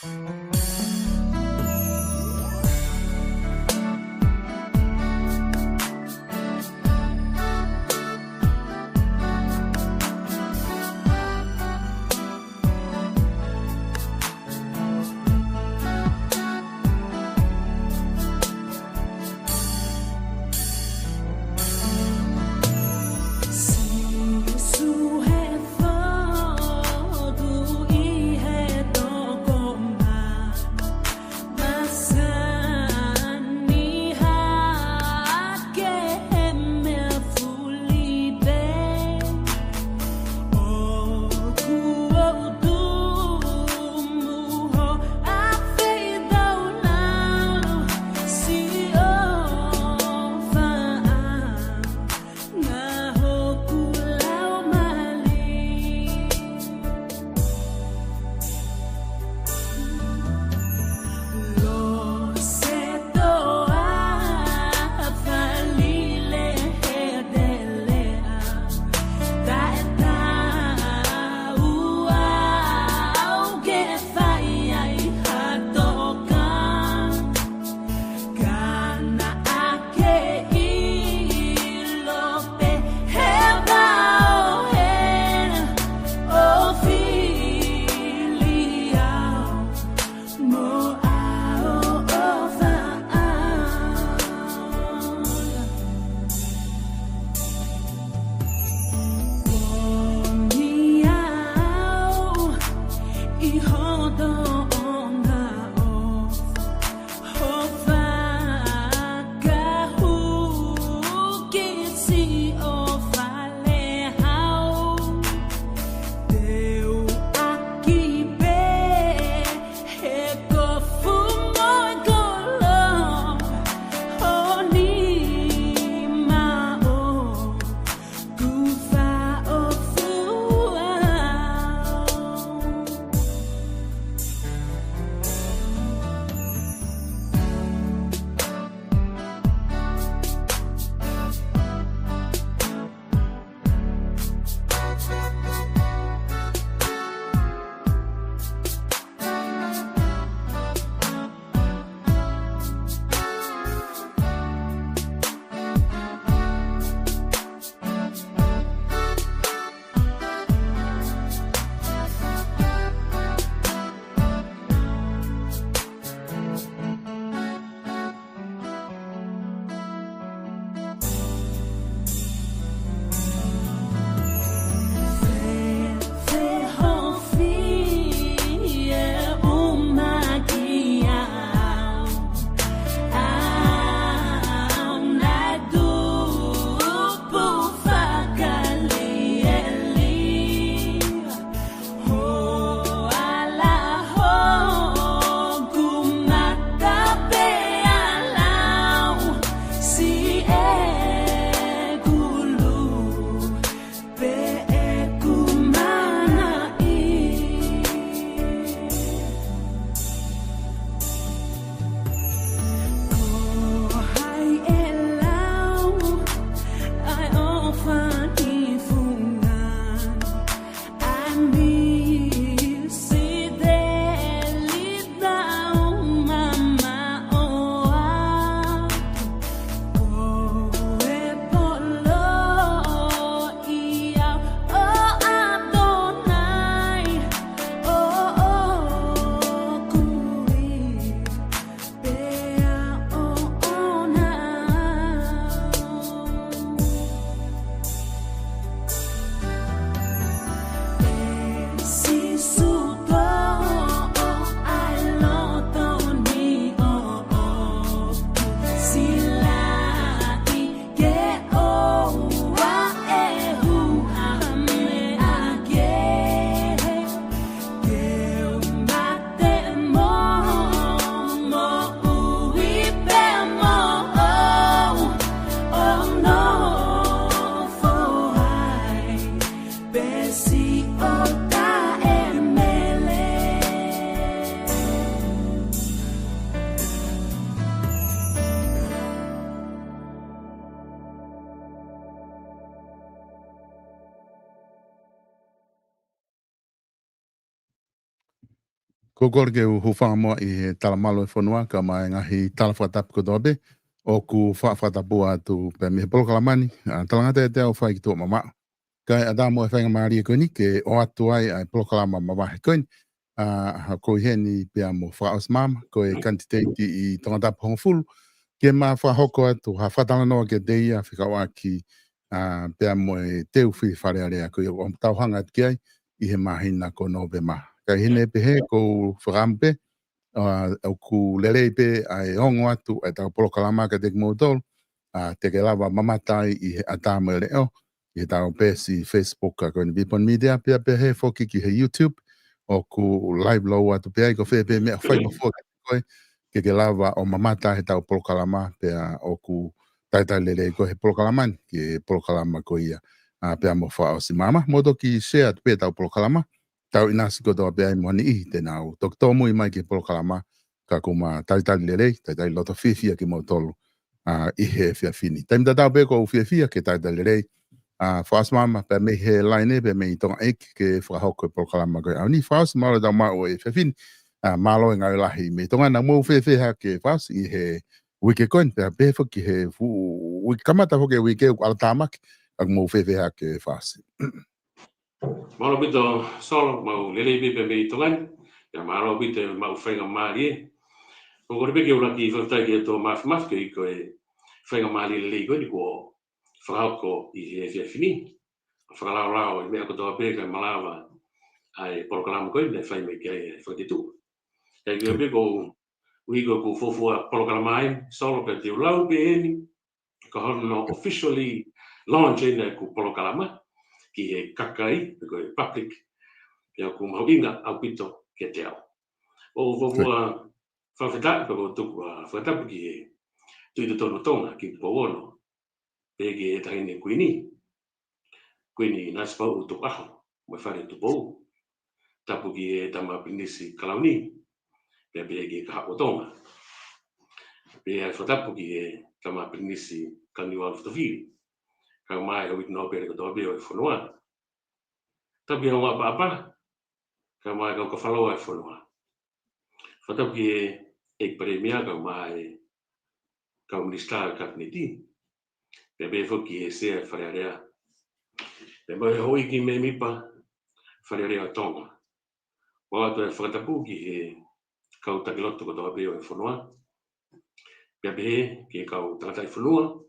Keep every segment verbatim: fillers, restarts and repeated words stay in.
Siʻi Sīsū he fotu ʻi he toko mai. Ko e kole ke u hūfanga muʻa ʻi he talamalu ʻo e fonua, kae ʻumaʻā e ngaahi tala fakatapu kotoa pē ʻoku fa-, fakatapu atu pē mei he polokalama ni, ʻa, talangata ʻiate au ʻoku fai ki tuʻa mamaʻo. Kae ʻatā mo e faingamālie ko eni ke ʻoatu ai ʻa e polokalama mavahe ko eni, ʻa, ko eni pea mo Fakaʻosi Maama, ko e kanititeiti ʻi Tongatapu hongofulu, ke ma fakahoko atu ha fakatalanoa kiate ia fekauʻaki, ʻa, pea mo e teu fili Fale Alea ko ia ʻoku tau hanga atu ki ai ʻi he māhina ko Nōvema. Kae ʻi heʻene pehē, ʻoku ou fakaʻamu pē, ʻa, ʻoku lelei pē ʻa e ongo atu ʻa ʻetau polokalama kiate kimoutolu, ʻa, te ke lava mamata ai ʻi he ʻatā mo e leʻo, ʻi heʻetau peesi Facebook ʻa ko eni Vipon Media, pea pehē foki ki he YouTube, ʻoku live lou atu pē ai, ko fē pē meʻa ʻoku fai mafua kiate koe, ke ke lava ʻo mamata heʻetau polokalama, pea ʻoku talitali lelei koe he polokalama ni, ki he polokalama ko ia, ʻa, pea mo Fakaʻosi Maama, mou toki share atu pē ʻetau polokalama, tau ʻinasi kotoa pē ai mo ha niʻihi te nau toki tōmui mai ki he polokalama, ka ʻoku ma talitali lelei, talitali loto fiefia kimoutolu, ʻa, ʻi he efiafi ni. Taimi tatau pē ʻoku ou fiefia ke talitali lelei, ʻa, Fakaʻosi Maama, pea mei he laine, pea mei Tonga ʻEiki ke fakahoko e polokalama ko e ʻaho ni. Fakaʻosi, mālō e tau maʻu e efiafi ni, ʻa, mālō e ngāue lahi mei Tonga. Naʻa mou fēfē hake Fakaʻosi ʻi he uike ko eni, pea pehē foki he fuʻu uike, kamata foki e uike ʻoku ala tāmaki, ʻa, mou fēfē hake Fakaʻosi. Mālō ʻaupito Solo, mau lelei pē pea mei Tonga ni, pea mālō ʻaupito e maʻu faingamālie. ʻOku ou kole pē ke u ʻuluaki fakafetaʻi ki he ʻOtua Māfimafi koeʻuhi ko e faingamālie lelei ko eni kuo fakahoko ʻi he efiafi ni. Fakalaolao e meʻa kotoa pē kae malava ʻa e polokalama ko eni naʻe fai mai ki ai e fakatetuʻa. Kae kehe pē ʻoku ou ʻuhi ko ʻeku fuofua polokalama eni, Solo, pea te u lau pē eni, ko hono officially launch eni ʻeku polokalama ki he kakai, pe ko e public, pea ʻoku mahuʻinga ʻaupito kiate au. ʻOku ou fuofua fakafetaʻi pea ʻoku ou tuku ʻa e fakatapu ki he Tuʻi Totonu ʻo Tonga, Kingi Tupou Ono, pehē ki he Taʻahine Kuini, Kuini Nanasipauʻu Tukuʻaho mo e Fale Tupou. Tapu ki he Tama Pilinisi Kalauni, pea pehē ki he Kahaʻu ʻo Tonga. Pea fakatapu ki he Tama Pilinisi Kalaniuvalu Fotofili, kae ʻumaʻā e houʻeiki nōpele kotoa pē ʻo e fonua. Tapu ki he ongo ʻapaʻapa, kae ʻumaʻā e kau kafalo ʻo e fonua. Fakatapu ki he ʻEiki Palēmia kae ʻumaʻā e kau minisitā ʻo e Kapineti, pea pehē foki ki he Sea ʻo e Fale Alea, pea mo e houʻeiki mēmipa Fale Alea ʻo Tonga. ʻOatu e fakatapu ki he kau taki lotu kotoa pē ʻo e fonua, pea pehē ki he kau tangataʻi fonua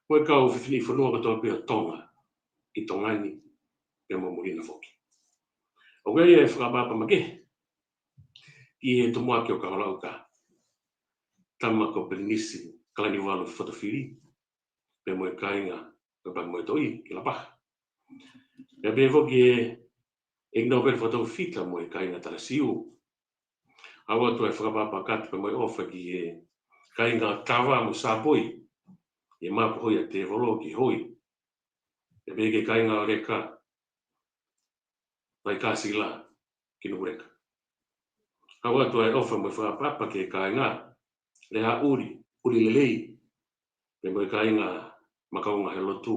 mo e kau fefine fonua kotoa pē ʻo Tonga, ʻi Tonga ni pea mo muli na foki. ʻOku ʻi ai e fakaʻapaʻapa makehe ki he tumuʻaki ʻo Kahola ʻUta, Tama ko Pilinisi Kalaniuvalu Fotofili, pea mo e kāinga ʻo e Paki mo e Toʻi ki Lapaha. Pea pehē foki ki he ʻEiki Nōpele Fakataufita mo e kāinga Talasiu. ʻOatu e fakaʻapaʻapa kakato pea mo e ʻofa ki he kāinga Tava mo Sāpoi, ʻi he mapu hoi ʻa Tēvolo ki Hoi. Pea pehē ki he kāinga ʻo Leka, Vaikasila ki Nukuleka. ʻOatu e ʻofa mo e fakaʻapaʻapa ki he kāinga Lehaʻuli, ʻUlilelei, pea mo e kāinga Makaunga he Lotu.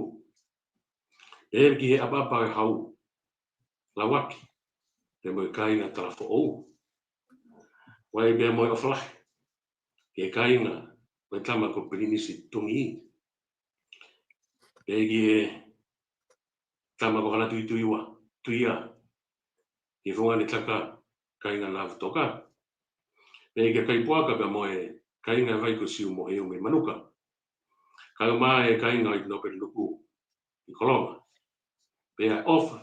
Pehē ki he ʻapaʻapa ʻo e Hau, Lauaki, pea mo e kāinga Talafoʻou. ʻOatu pea mo e ʻofa lahi ki he kāinga ʻo e Tama ko Pilinisi Tumi, pehē ki he Tama ko Halatuituiva, Tuia, ki he Fungani Taka, kāinga Navutoka. Pehē ki he kakai Puaka pea mo e kāinga Vai ko Siumoheu mei Manuka, kae ʻumaʻā e kāinga ʻo e ʻEiki Nōpele Nuku ʻi Kolonga. Pea ʻofa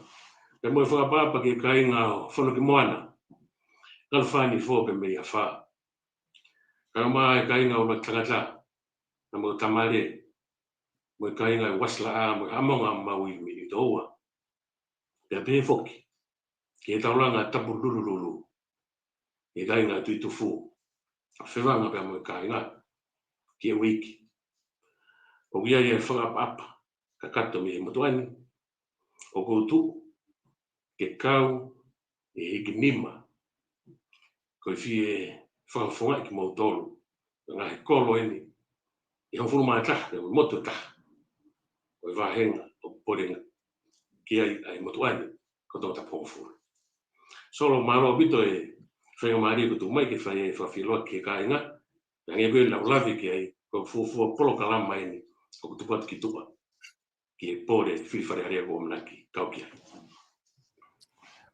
pea mo e fakaʻapaʻapa ki he kāinga ʻo Fonokimoana, Kalafani Fo pea mei Afā, kae ʻumaʻā e kāinga ʻo Matagata, na mo Tamale, mo e kāinga ʻo Uasilaʻā mo e Haʻamonga Maui mei Niutoua. Pea pehē foki ki he taulanga Tapululululu, ki he kāinga Tuʻitufu, Fevanga pea mo e kāinga, ki he uike. ʻOku ʻi ai e fakaʻapaʻapa kakato mei he motuʻa ni, ʻoku ou tuʻu ke kau ʻi he hikinima ko e fie fakafofongaʻi kimoutolu, ngaahi kolo eni, ʻi he hongofulu mā taha, ʻi he motu ʻe taha ʻo e vāhenga ʻoku pole ki ai ʻa e motuʻa ni ko Tongatapu hongofulu. Solo, mālō ʻaupito e faingamālie kuo tuku mai ke fai ai e fakafeʻiloaki ki he kāinga. Hangē ko e lau lave ki ai, ko e fuofua polokalama eni ʻoku tuku atu ki tuʻa ki he pole fili Fale Alea kuo ʻamanaki kau ki ai.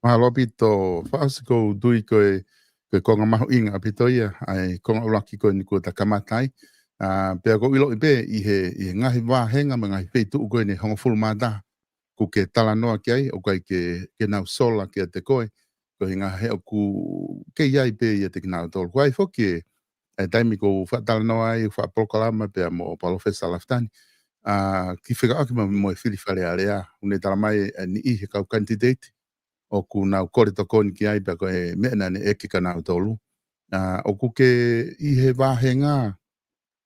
Mālō ʻaupito, Faʻosi, ʻoku ou tui ko e, ko e konga mahuʻinga ʻaupito ia ʻa e konga ʻuluaki ko eni kuo ta kamata ai. ʻA, pea ʻoku ou ʻiloʻi pē ʻi he, ʻi he ngaahi vāhenga mo e ngaahi feituʻu ko eni ʻe hongofulu mā taha ʻoku ke talanoa ki ai, ʻoku ʻikai ke, ke nau sola kiate koe, ko e ʻuhinga he ʻoku kei ʻi ai pē ʻiate kinautolu. Ko ia foki e, e taimi ʻoku ou faʻa talanoa ai, faʻa polokalama pea mo Palōfesa Lafitani, ʻa, kiʻi fekauʻaki mo, mo e fili Fale Alea, ʻoku ne talamai ʻe niʻihi he kau kanititeiti ʻoku nau kole tokoni ki ai pea ko e meʻa naʻa ne ʻeke kia nautolu. ʻA, ʻoku ke ʻi he vāhenga,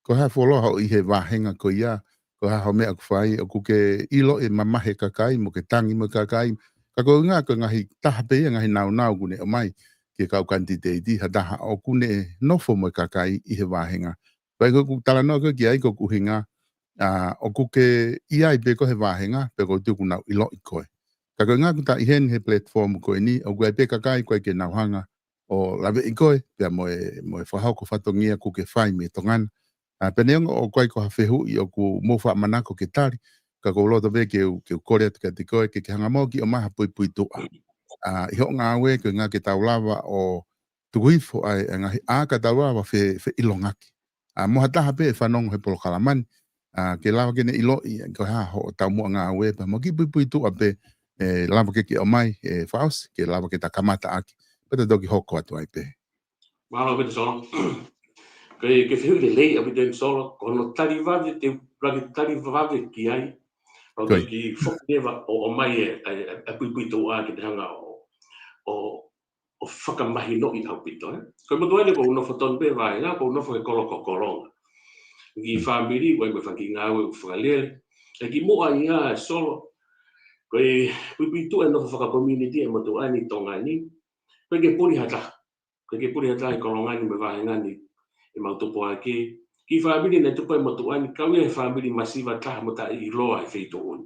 ko e hā e fuoloa hoʻo ʻi he vāhenga ko ia, ko e hā hoʻo meʻa ʻoku fai, ʻoku ke ʻiloʻi e mamahi e kakai, mo ke tangi mo e kakai. Ka ko e ʻuhinga ko e ngaahi taha pē ia, ngaahi nāunau ʻoku ne ʻomai ki he kau kanititeiti, ha taha ʻoku ne nofo mo e kakai ʻi he vāhenga. Pea ko ʻeku talanoa ko ē ki ai ko ʻeku ʻuhinga, ʻa, ʻoku ke ʻi ai pē koe he vāhenga, pea ʻoku ou tui ʻoku nau ʻiloʻi koe. Ka ko e ʻuhinga ʻoku ta ʻi heni he platform ko eni, ʻoku ʻi ai pē kakai ʻoku ʻikai ke nau hanga ʻo laveʻi koe, pea mo e, mo e fakahoko fatongia ʻoku ke fai mei Tonga na. ʻA, pea neongo ʻoku ʻikai ko ha fehuʻi ʻoku mou faʻa manako ke tali, ka ʻoku ou loto pē ke u, ke u kole atu kiate koe, ke ke hanga muʻa ʻo kiʻi ʻomai ha puipuituʻa. ʻA, ʻi hoʻo ngāue, ko e ʻuhinga ke tau lava ʻo tuku hifo ai e ngaahi ʻā ka tau lava ʻo fe, feʻilongaki. ʻA, mo ha taha pē ʻe fanongo he polokalama ni, ʻa, ke lava ke ne ʻiloʻi, ko e hā hoʻo taumuʻa ngāue pea mo e kiʻi puipuituʻa pē, ʻe lava ke ke ʻomai, ʻe Faʻosi, ke lava ke ta kamata ʻaki. Pea ta toki hoko atu ai pē. Mālō ʻaupito Solo. Ko e, ko e fehuʻi lelei ʻaupito eni Solo, ko hono tali vave, te u lava ke tali vave ki ai. ʻOku ou Ko ia. toki foki leva ʻo, ʻomai e, e, e, e puipuituʻa ke te hanga ʻo, ʻo, ʻo fakamahinoʻi ʻaupito, ē. Ko e motuʻa ni ʻoku ou nofo tonu pē vāhenga, ʻoku ou nofo he kolo ko Kolonga. Kiʻi Mm. fāmili, ʻoku ʻi ai mo e fanga kiʻi ngāue ʻoku fakalele. ʻE kimuʻa ia ē Solo, ko e puipuituʻa e nofo faka-community e motuʻa ni Tonga ni, ʻoku ʻikai ke puli ha taha. ʻOku ʻikai ke puli ha taha ʻi Kolonga ni mo e vāhenga ni ʻemau tupu hake. Kiʻi fāmili naʻe tupu ai e motuʻa ni, kau ia he fāmili masiva taha mo taʻeʻiloa he feituʻu ni.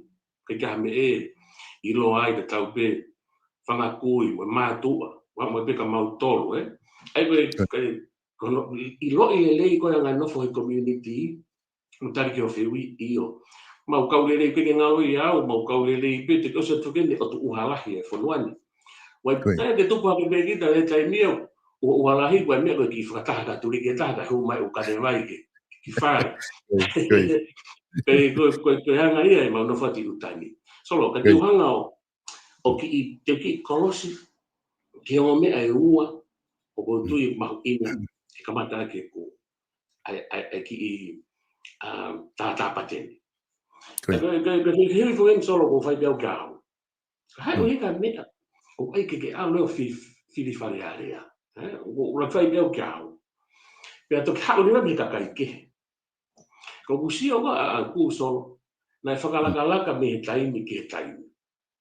ʻIkai ke ʻi ai ha meʻa ʻe ʻiloa ai, tatau pē fanga kui mo e mātuʻa, ʻuhinga mai pē kia mautolu, ē. ʻA ia ko e, Sure. ko e, ko hono ʻiloʻi lelei ko e anga e nofo he community, mo tali ki hoʻo fehuʻi, ʻio. Mau kau lelei pē ke ngalo ia au, mau kau lelei pē te ke ʻosi atu ke ne ʻotu ʻuha lahi e fonua ni. ʻOku ʻi ai Ko ia. pē te tupu hake pē kita he taimi ʻoku ʻuha lahi, ko e meʻa ko e kiʻi fakataha Katoliki ʻe taha kae hū mai ʻo kane vai ke, ki fale. Ko ia, ko ia. Pea ko, ko, ko e anga ia ʻemau nofo ʻi ʻuta ni. Solo, ka Ko ia. te u hanga ʻo, ʻo kiʻi, te u kiʻi kolosi ki he ongo meʻa ʻe ua, ʻoku ou Mm. tui mahuʻinga, ʻe kamata ʻaki ʻeku, ʻa e, ʻa e, ʻa e kiʻi, um, tā, tā pateni. Ko ia. Ko e, ko e, ko e, ko e, ko e, ko e, Solo, ʻoku ou fai pē au kia au. Ka haʻu Mm. he ka meʻa, ʻoku ʻikai ke ke ʻalu ʻo fi-, fili Fale Alea. Ē, ʻoku, ʻoku ou fai pē au kia au. Pea toki haʻu leva mei he kakai kehe. Ko ʻeku sio ko ē ʻaʻaku Solo, naʻe fakalakalaka mei he taimi ki he taimi.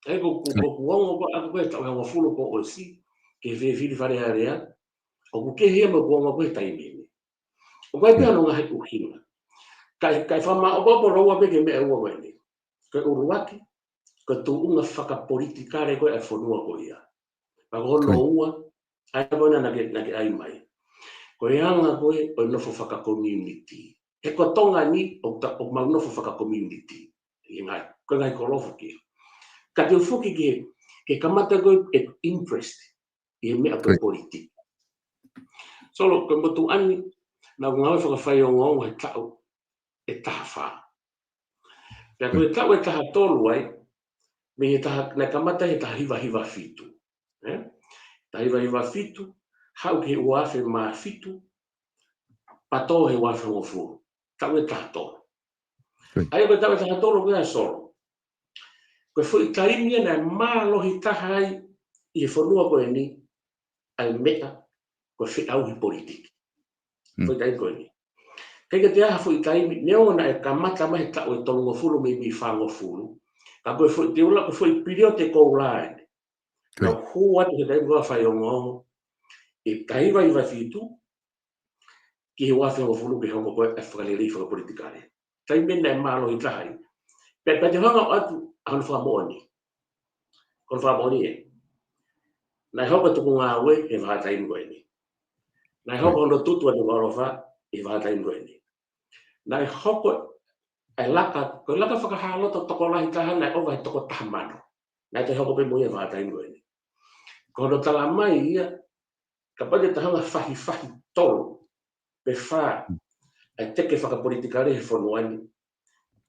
ʻA ia ko, ko, Sure. ko ʻeku ongo ko ē ʻaʻaku ko ē taʻu ʻe hongofulu kuo ʻosi, ki he fefili Fale Alea, ʻoku kehe ia mo ʻeku ongo ko ē he taimi ni. ʻOku ʻi ai pē Sure. hono ngaahi ʻuhinga. Kae, kae fakamaʻopoʻopo lōua pē ki he meʻa ʻe ua ko eni. Ko e ʻuluaki, ko e tuʻunga fakapolitikale ko ē ʻa e fonua ko ia. Pea ko hono Ko ia. ua, ʻa ia ko ena naʻa ke, naʻa ke ʻai mai. Ko e anga ko ē ʻo e nofo faka-community. He ko Tonga ni, ʻoku ta, ʻoku mau nofo faka-community. ʻI he ngaahi, ko e ngaahi kolo foki. Ka te u foki ki he, ki he kamata ko ē e interest ʻi he meʻa ko ē Ko ia. politiki. Solo, ko e motuʻa ni, naʻa ku ngāue fakafaiongoongo he taʻu ʻe taha fā. Pea ko e Ko ia. taʻu ʻe taha tolu ai, mei he taha, naʻe kamata he taha hiva hiva fitu. Ē? Taha hiva hiva fitu, haʻu ki he ua afe mā fitu, pea tō he ua afe hongofulu. Taʻu ʻe taha tolu. Ko ia. ʻA ia ko e taʻu ʻe taha tolu ko ia Solo. Ko e foʻi taimi ia naʻe mālohi taha ai ʻi he fonua ko eni, ʻa e meʻa ko e feʻauhi politiki. Mm. Foʻi taimi ko eni. ʻIkai ke toe ʻi ai ha foʻi taimi, neongo naʻe kamata mai he taʻu ʻe tolungofulu mei, mei fāngofulu. Ka ko e foʻi teula, ko e foʻi piliote koula eni. Ko ia. Naʻa ku hū atu he taimi ko ia ʻo fai ongoongo. ʻI he taha hiva hiva fitu, ki he ua afe hongofulu ke hoko ko ē e fakalelei fakapolitikale. Taimi naʻe mālohi taha ai. Pea, pea te u hanga ʻo ʻoatu ʻa hono fakamoʻoni. Ko hono fakamoʻoni ē. Naʻe hoko e tukungāue he vahaʻa taimi ko eni. Naʻe hoko hono tutu ʻa e ʻOtua ʻi he vahaʻa taimi ko eni. Naʻe hoko e laka, ko e laka fakahāloto tokolahi taha naʻe ʻova he toko taha mano. Naʻe toe hoko pē mo ia he vahaʻa taimi ko eni. Ko hono tala mai ia, kapau te ta hanga fahifahi tolu pe fā ʻa e teke fakapolitikale he fonua ni,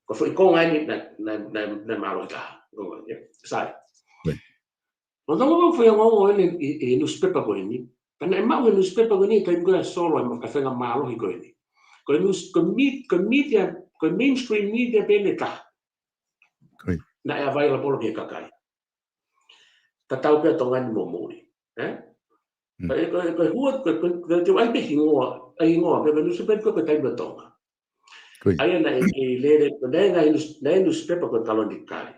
ko e foʻi konga eni naʻe, naʻe, naʻe, naʻe mālohi taha. Ko ia, sai. Ko e tau mau fai ongoongo eni ʻi, ʻi he newspaper ko eni. Ka naʻe maʻu he newspaper ko eni, taimi ko ē ʻa Solo, ʻa e feinga mālohi ko eni. Ko e news, ko e me-, ko e media, ko e mainstream media pē eni taha. Naʻe available ki he kakai. Tatau pē ʻa Tonga ni mo muli. Ē? Ko e, ko e, ko e hua, ko e, ko e, ko e, te u ʻai pē hingoa, ʻai hingoa, pē ko e newspaper ko e, ko e Taimi ʻo Tonga. ʻA ia naʻe kei lele, naʻe, naʻe nus-, naʻe newspaper ko e Kalonikali.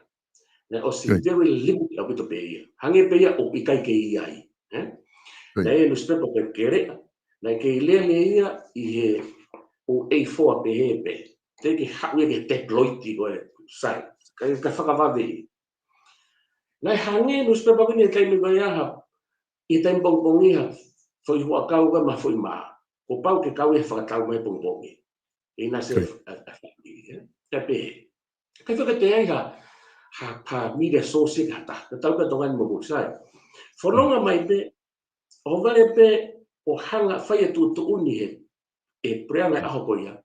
Naʻe ʻosi very limited ʻaupito pē ia. Hangē pē ia ʻoku ʻikai ke ʻi ai. Ē? Naʻe newspaper ko e Keleʻa. Naʻe kei lele ia ʻi he ʻū A four pehē pē. Teʻeki ke haʻu ia ki he tabloid ko ē, sai. Ka, ka fakavave ia. Naʻe hangē newspaper ko eni he taimi ko ia ha, ʻi he taimi pongipongi ha foʻi huʻakau ko ē mo ha foʻi mā. Kuo pau ke kau ia he fakatau mai pongipongi. ʻI na se a, a, a, ia. Ka pehē. Ka faka te ai ha, ha, ha media source ka ta. Ka tau ka Tonga ni mo muli, sai. Fononga mai pē, ʻo vale pē, ʻo hanga fai e tuʻutuʻuni he, ʻe puleʻanga ʻaho ko ia.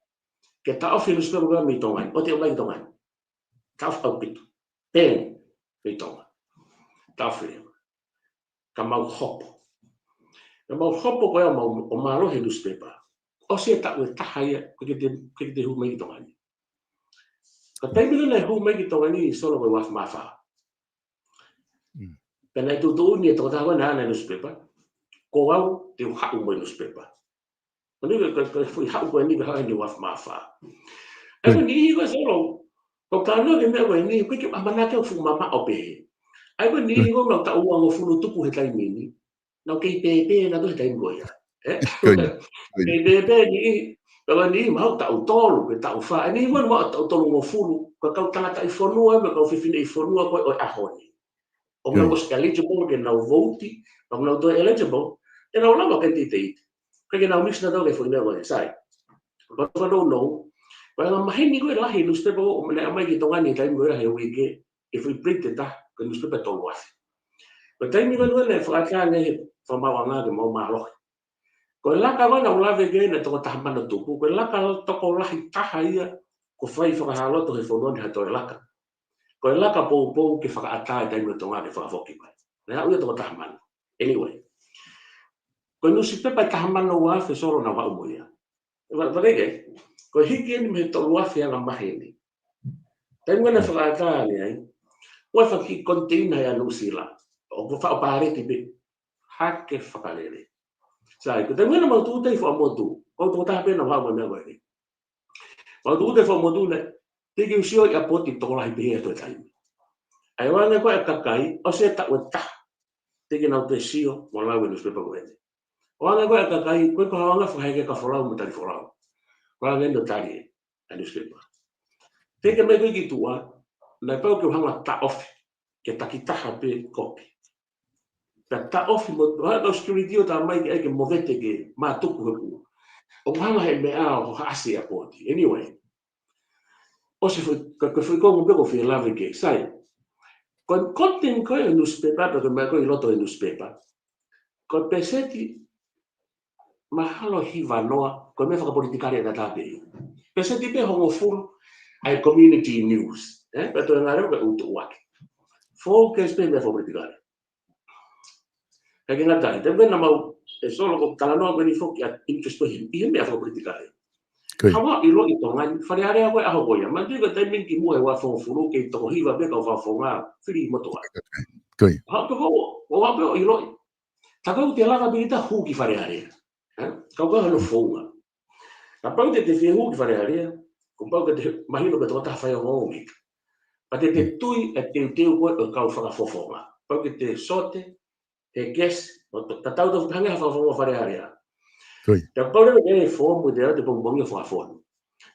Ke taʻofi e newspaper ko ia mei Tonga ni, ʻo toe ʻomai ki Tonga ni. Taʻofi ʻaupito. Pē, mei Tonga. Taʻofi leva. Ka mau hopo. Ka mau hopo ko ia mau, ʻo mālohi e newspaper. ʻOsi e taʻu ʻe taha ia, ko e ke te, ke te hū mai ki Tonga ni. Ka taimi ko ē naʻe hū mai ki Tonga ni ʻa Solo ko e ua afe mā fā. Pea naʻe tuʻutuʻuni e tokotaha ko ē naʻe ʻi ai e newspaper. Ko au, te u haʻu mo e newspaper. Ko eni ko e, ko e, ko e foʻi haʻu ko eni ko e haʻu eni ua afe mā fā. ʻA ia ko e niʻihi ko ē Solo, ko e kānoa ki he meʻa ko eni, ko e ke ʻamanaki ʻo fuʻu mamaʻo pē. ʻA ia ko e niʻihi ko ē naʻa nau taʻu uangofulu tupu he taimi ni. Naʻa nau kei pēpē naʻa nau he taimi ko ia. Ē? Kei pēpē niʻihi, pea ko e niʻihi mahalo taʻu tolu, pe taʻu fā. ʻA e niʻihi ko ē mahalo taʻu tolungofulu, ko e kau tangataʻi fonua, mo e kau fefineʻi fonua ko ē ʻo e ʻaho ni. ʻOku nau ʻosi eligible ke nau vouti, ʻoku nau toe eligible, ke nau lava ke titei. Ke, ke nau mix nautolu ki he foʻi meʻa ko ē, sai. Ko e fakanou nou, ko e anga maheni ko ē lahi newspaper ko ē, naʻe ʻomai ki Tonga ni taimi ko ia he uike, ʻe foʻi print ʻe taha, ko e newspaper tolu afe. Ko e taimi ko ē naʻe fakaʻatā ange he fakamaauʻanga ke mau mālohi. Ko e laka ko ē naʻa ku lave ki ai naʻe toko taha mano tupu, ko e laka tokolahi taha ia, kuo fai fakahāloto he fonua ni ha toe laka. Ko e laka poupou ke fakaʻatā e Taimi ʻo Tonga ke fakafoki mai. Naʻe aʻu ia toko taha mano. Anyway. Ko e newspaper ʻe taha mano ua afe Solo naʻa ku aʻu mo ia. Ua, ua leke, ko e hiki eni mei he tolu afe anga maheni. Taimi ko ē naʻe fakaʻatā ange ai. Ko e faki container ia Nuʻusila. ʻOku faʻo paleti pē. Hake fakalele. Sai, ko e taimi ko ē naʻa mau tuʻu atu ʻi Fuaʻamotu. Ko au toko taha pē naʻa ku aʻu mo e meʻa ko eni. Mau tuʻu atu ʻi Fuaʻamotu naʻe teʻeki ke u sio ʻi ʻapooti tokolahi pehē ʻa e toe taimi. ʻA ia ʻoange ko ē ʻa e kakai, ʻosi e taʻu ʻe taha. Teʻeki ke nau toe sio, mo lau e newspaper ko eni. ʻOange ko ē ʻa e kakai, ko e ko e ʻoange fakahekehekeʻi folau mo tali folau. ʻOange ʻo tali ʻa e newspaper. Teʻeki ke mai ko ē ki tuʻa, naʻe pau ke u hanga taʻofi, ke takitaha pē kopi. Pea taʻofi mo, ha, kau security ʻo tā mai ke ʻai ke movete ke mātuku he pua. ʻOku hanga he meʻa ʻo haʻasi ʻapooti. Anyway. ʻOsi foʻi, ka, ka foʻi konga pē ko e fie lave ke, sai. Ko e content ko ē ʻo e newspaper, pe ko e meʻa ko ē ʻi loto ʻo e newspaper. Ko e peseti mahalo hiva noa, ko e meʻa fakapolitikale ʻataʻatā pē. Peseti pē hongofulu, ʻa e community news. Ē, pea toe ngalo ko e ʻutuʻuaki. Focus pē meʻa fakapolitikale. Ka ke ngata ai, te mena mau, ʻe Solo ko e talanoa ko eni foki ʻa e interest ko ē ʻi he meʻa fakapolitikale. Ko ia. Haʻu ʻo ʻiloʻi Tonga ni, Fale Alea ko ē ʻaho ko ia. Manatuʻi ko e taimi ni kimuʻa he ua afe hongofulu, kei toko hiva pē kau fakafofonga, fili motuʻa. Ko ia. Haʻu pē ko, ko haʻu pē ʻo ʻiloʻi. Tā ko ē ʻoku te lava pē kita hū ki Fale Alea. Ē? Kau ka hano founga. Kapau te te fie hū ki Fale Alea, kuo pau ke te mahino ko e tokotaha faiongoongo kita. Pea te te tui e teuteu ko ē ʻo e kau fakafofonga. Pau ke te sote, he kesi, ʻo to-, tatau tofu hangē ha fakafofonga Fale Alea. Ko ia. Pea kapau leva ke foomu te ʻoatu e pongipongi ʻo fakafonu.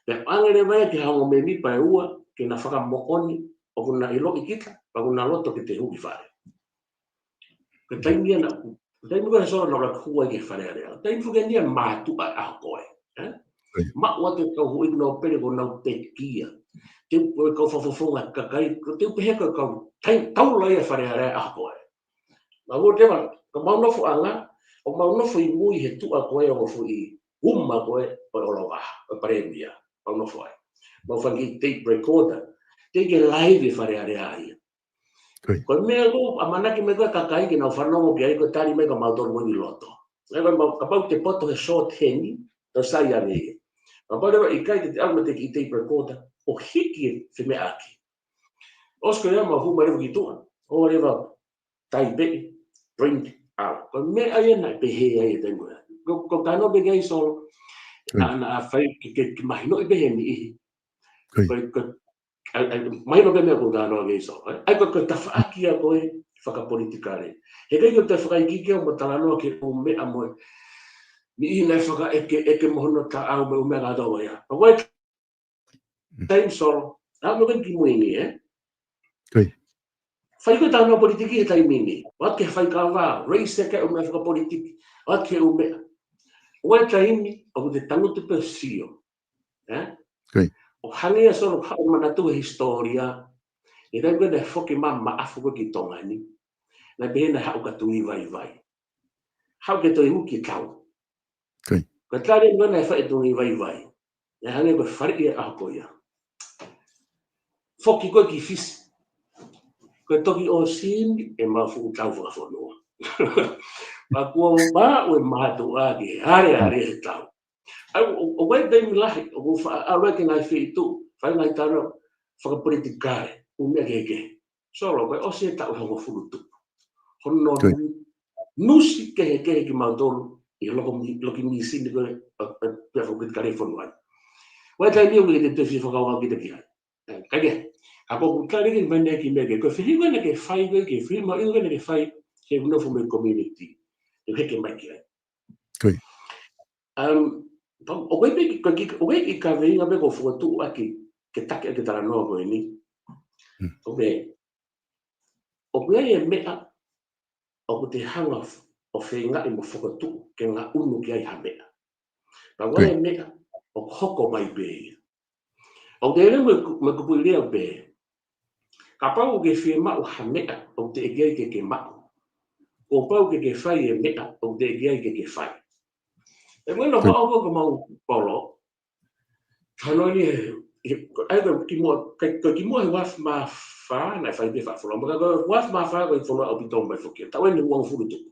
Pea ʻoange leva ia ki ha ongo mēmipa ʻe ua, ke na fakamoʻoni, ʻoku na ʻiloʻi kita, pea ʻoku na loto ke te hū ki fale. Ko e taimi ia naʻa ku, ko e taimi ko ē Solo naʻa ku hū ai ki he Fale Alea. Taimi foki eni ia mātuʻa ʻaho ko ē. Ē? Maʻu atu e kau huhuʻi Nōpele ko ʻenau pekia. Te u, ko e kau fakafofonga kakai, ko te u pehē ko e kau, taimi taula ia Fale Alea ʻaho ko ē. Naʻa ku tewa, ka mau nofoʻanga, ʻo mau nofo ʻi mui he tuʻa ko ē ʻo e foʻi uma ko ē ʻo e ʻOlovaha, ʻo e Palēmia, mau nofo ai. Mau fanga kiʻi tape recorder, teʻeki ke live ʻi Fale Alea ia. Ko e meʻa ko ē ʻamanaki mai ko ē kakai ke nau fanongo ki ai ko e tali mai ka mau tolu mo ni loto. Naʻe ko e mau, kapau te poto he short heni, tau sai ange ia. Kapau leva ʻikai ke te ʻalu mo e kiʻi tape recorder, ʻo hiki e femeʻaʻaki. ʻOsi ko ia mau hū mai leva ki tuʻa, ʻo leva taipeʻi, print out. Ko e meʻa ia naʻe pehē ai e taimi ko ē. Ko, ko e tano pē ki ai Solo, naʻa, naʻa fai ke, ke, ke mahinoʻi pē he niʻihi. Ko, ko, ʻa, ʻa, mahino pē meʻa ko e tano ki ai Solo, ē? ʻA ia ko, ko e tafaʻaki ia ko ē fakapolitikale. He ʻikai ko e tafaʻaki ke ʻoua mo talanoa ki he ʻū meʻa mo e niʻihi naʻe fakaʻeke, ʻeke mo hono taʻau mo e ʻū meʻa kātoa ia. Ka ko e taimi Solo, naʻa mo ken ki mui ni, ē? Fai ko e tano politiki he taimi ni. ʻOatu ki he faikava, raise e ke ʻū meʻa fakapolitiki. ʻOatu ki he ʻū meʻa. ʻO e taimi, ʻoku te tangutu pē ʻo sio. Ē? ʻO hangē ia Solo haʻo manatu he hisitōlia. ʻI he taimi ko ē naʻe foki mai Maʻafu ko ē ki Tonga ni. Naʻe pehē naʻe haʻu ka Tuʻi Vaivai. Haʻu ke toe uki tau. Ka tali eni ko ē naʻe fai ʻe Tuʻi Vaivai. Naʻe hangē ko e faleʻi e ʻaho ko ia. Foki ko ē ki Fisi. Ko e toki ʻosi eni ʻemau fuʻu tau fakafonua. Pea kuo maʻu e mātuʻa ke aleale he tau. ʻA ia, ʻo, ʻo, ʻo e taimi lahi, ʻoku faʻa ʻalu ai ki he ngaahi feituʻu, fai ngaahi tano fakapolitikale, ʻū meʻa kehekehe. Solo, ko e ʻosi e taʻu hongofulu tupu. Hono nusi kehekehe kimautolu, ʻi he loko mi-, loki mīsini ko ē, ʻa, ʻa, pea fakapolitikale fonua ai. ʻO e taimi ʻoku ʻikai te te fie fakakaukau kita ki ai. Ē, ka ke, ka ko ʻeku tali eni mai eni ki he meʻa ke, ko e fehiʻa ko ē naʻa ke fai ko ē, ke fehiʻa mai ko ē naʻa ke fai, ke nofo mo e community. Ke heke mai ki ai. Um, pea, ʻoku ʻi ai pē ki, ko e ki, ʻoku ʻi ai e kiʻi kaveinga pē ʻoku ou fokotuʻu ʻaki, ke taki ʻaki e talanoa ko eni. ʻOku ʻi ai, ʻoku ʻi ai e meʻa, ʻoku te hanga f-, ʻo feingaʻi mo fokotuʻu, ke ngaʻunu ki ai ha meʻa. Pea ʻoku ʻi ai e meʻa, ʻoku hoko mai pē ia. ʻOku te lea mo e ku-, mo e kupuʻi lea pē. Kapau ʻoku ke fiemaʻu ha meʻa, ʻoku teʻeki ai ke ke maʻu. Kuo pau ke ke fai e meʻa, ʻoku teʻeki ai ke ke fai. ʻE mo ʻena hoʻo ko mau polo. Tano ni he, he, ʻa ia ko kimuʻa, ko, ko kimuʻa he ua afe mā fā, naʻe fai pē faʻa fonua. Maka ko e ua afe mā fā ko e fonua ʻaupito mai foki. Taʻu eni ua hongofulu tupu.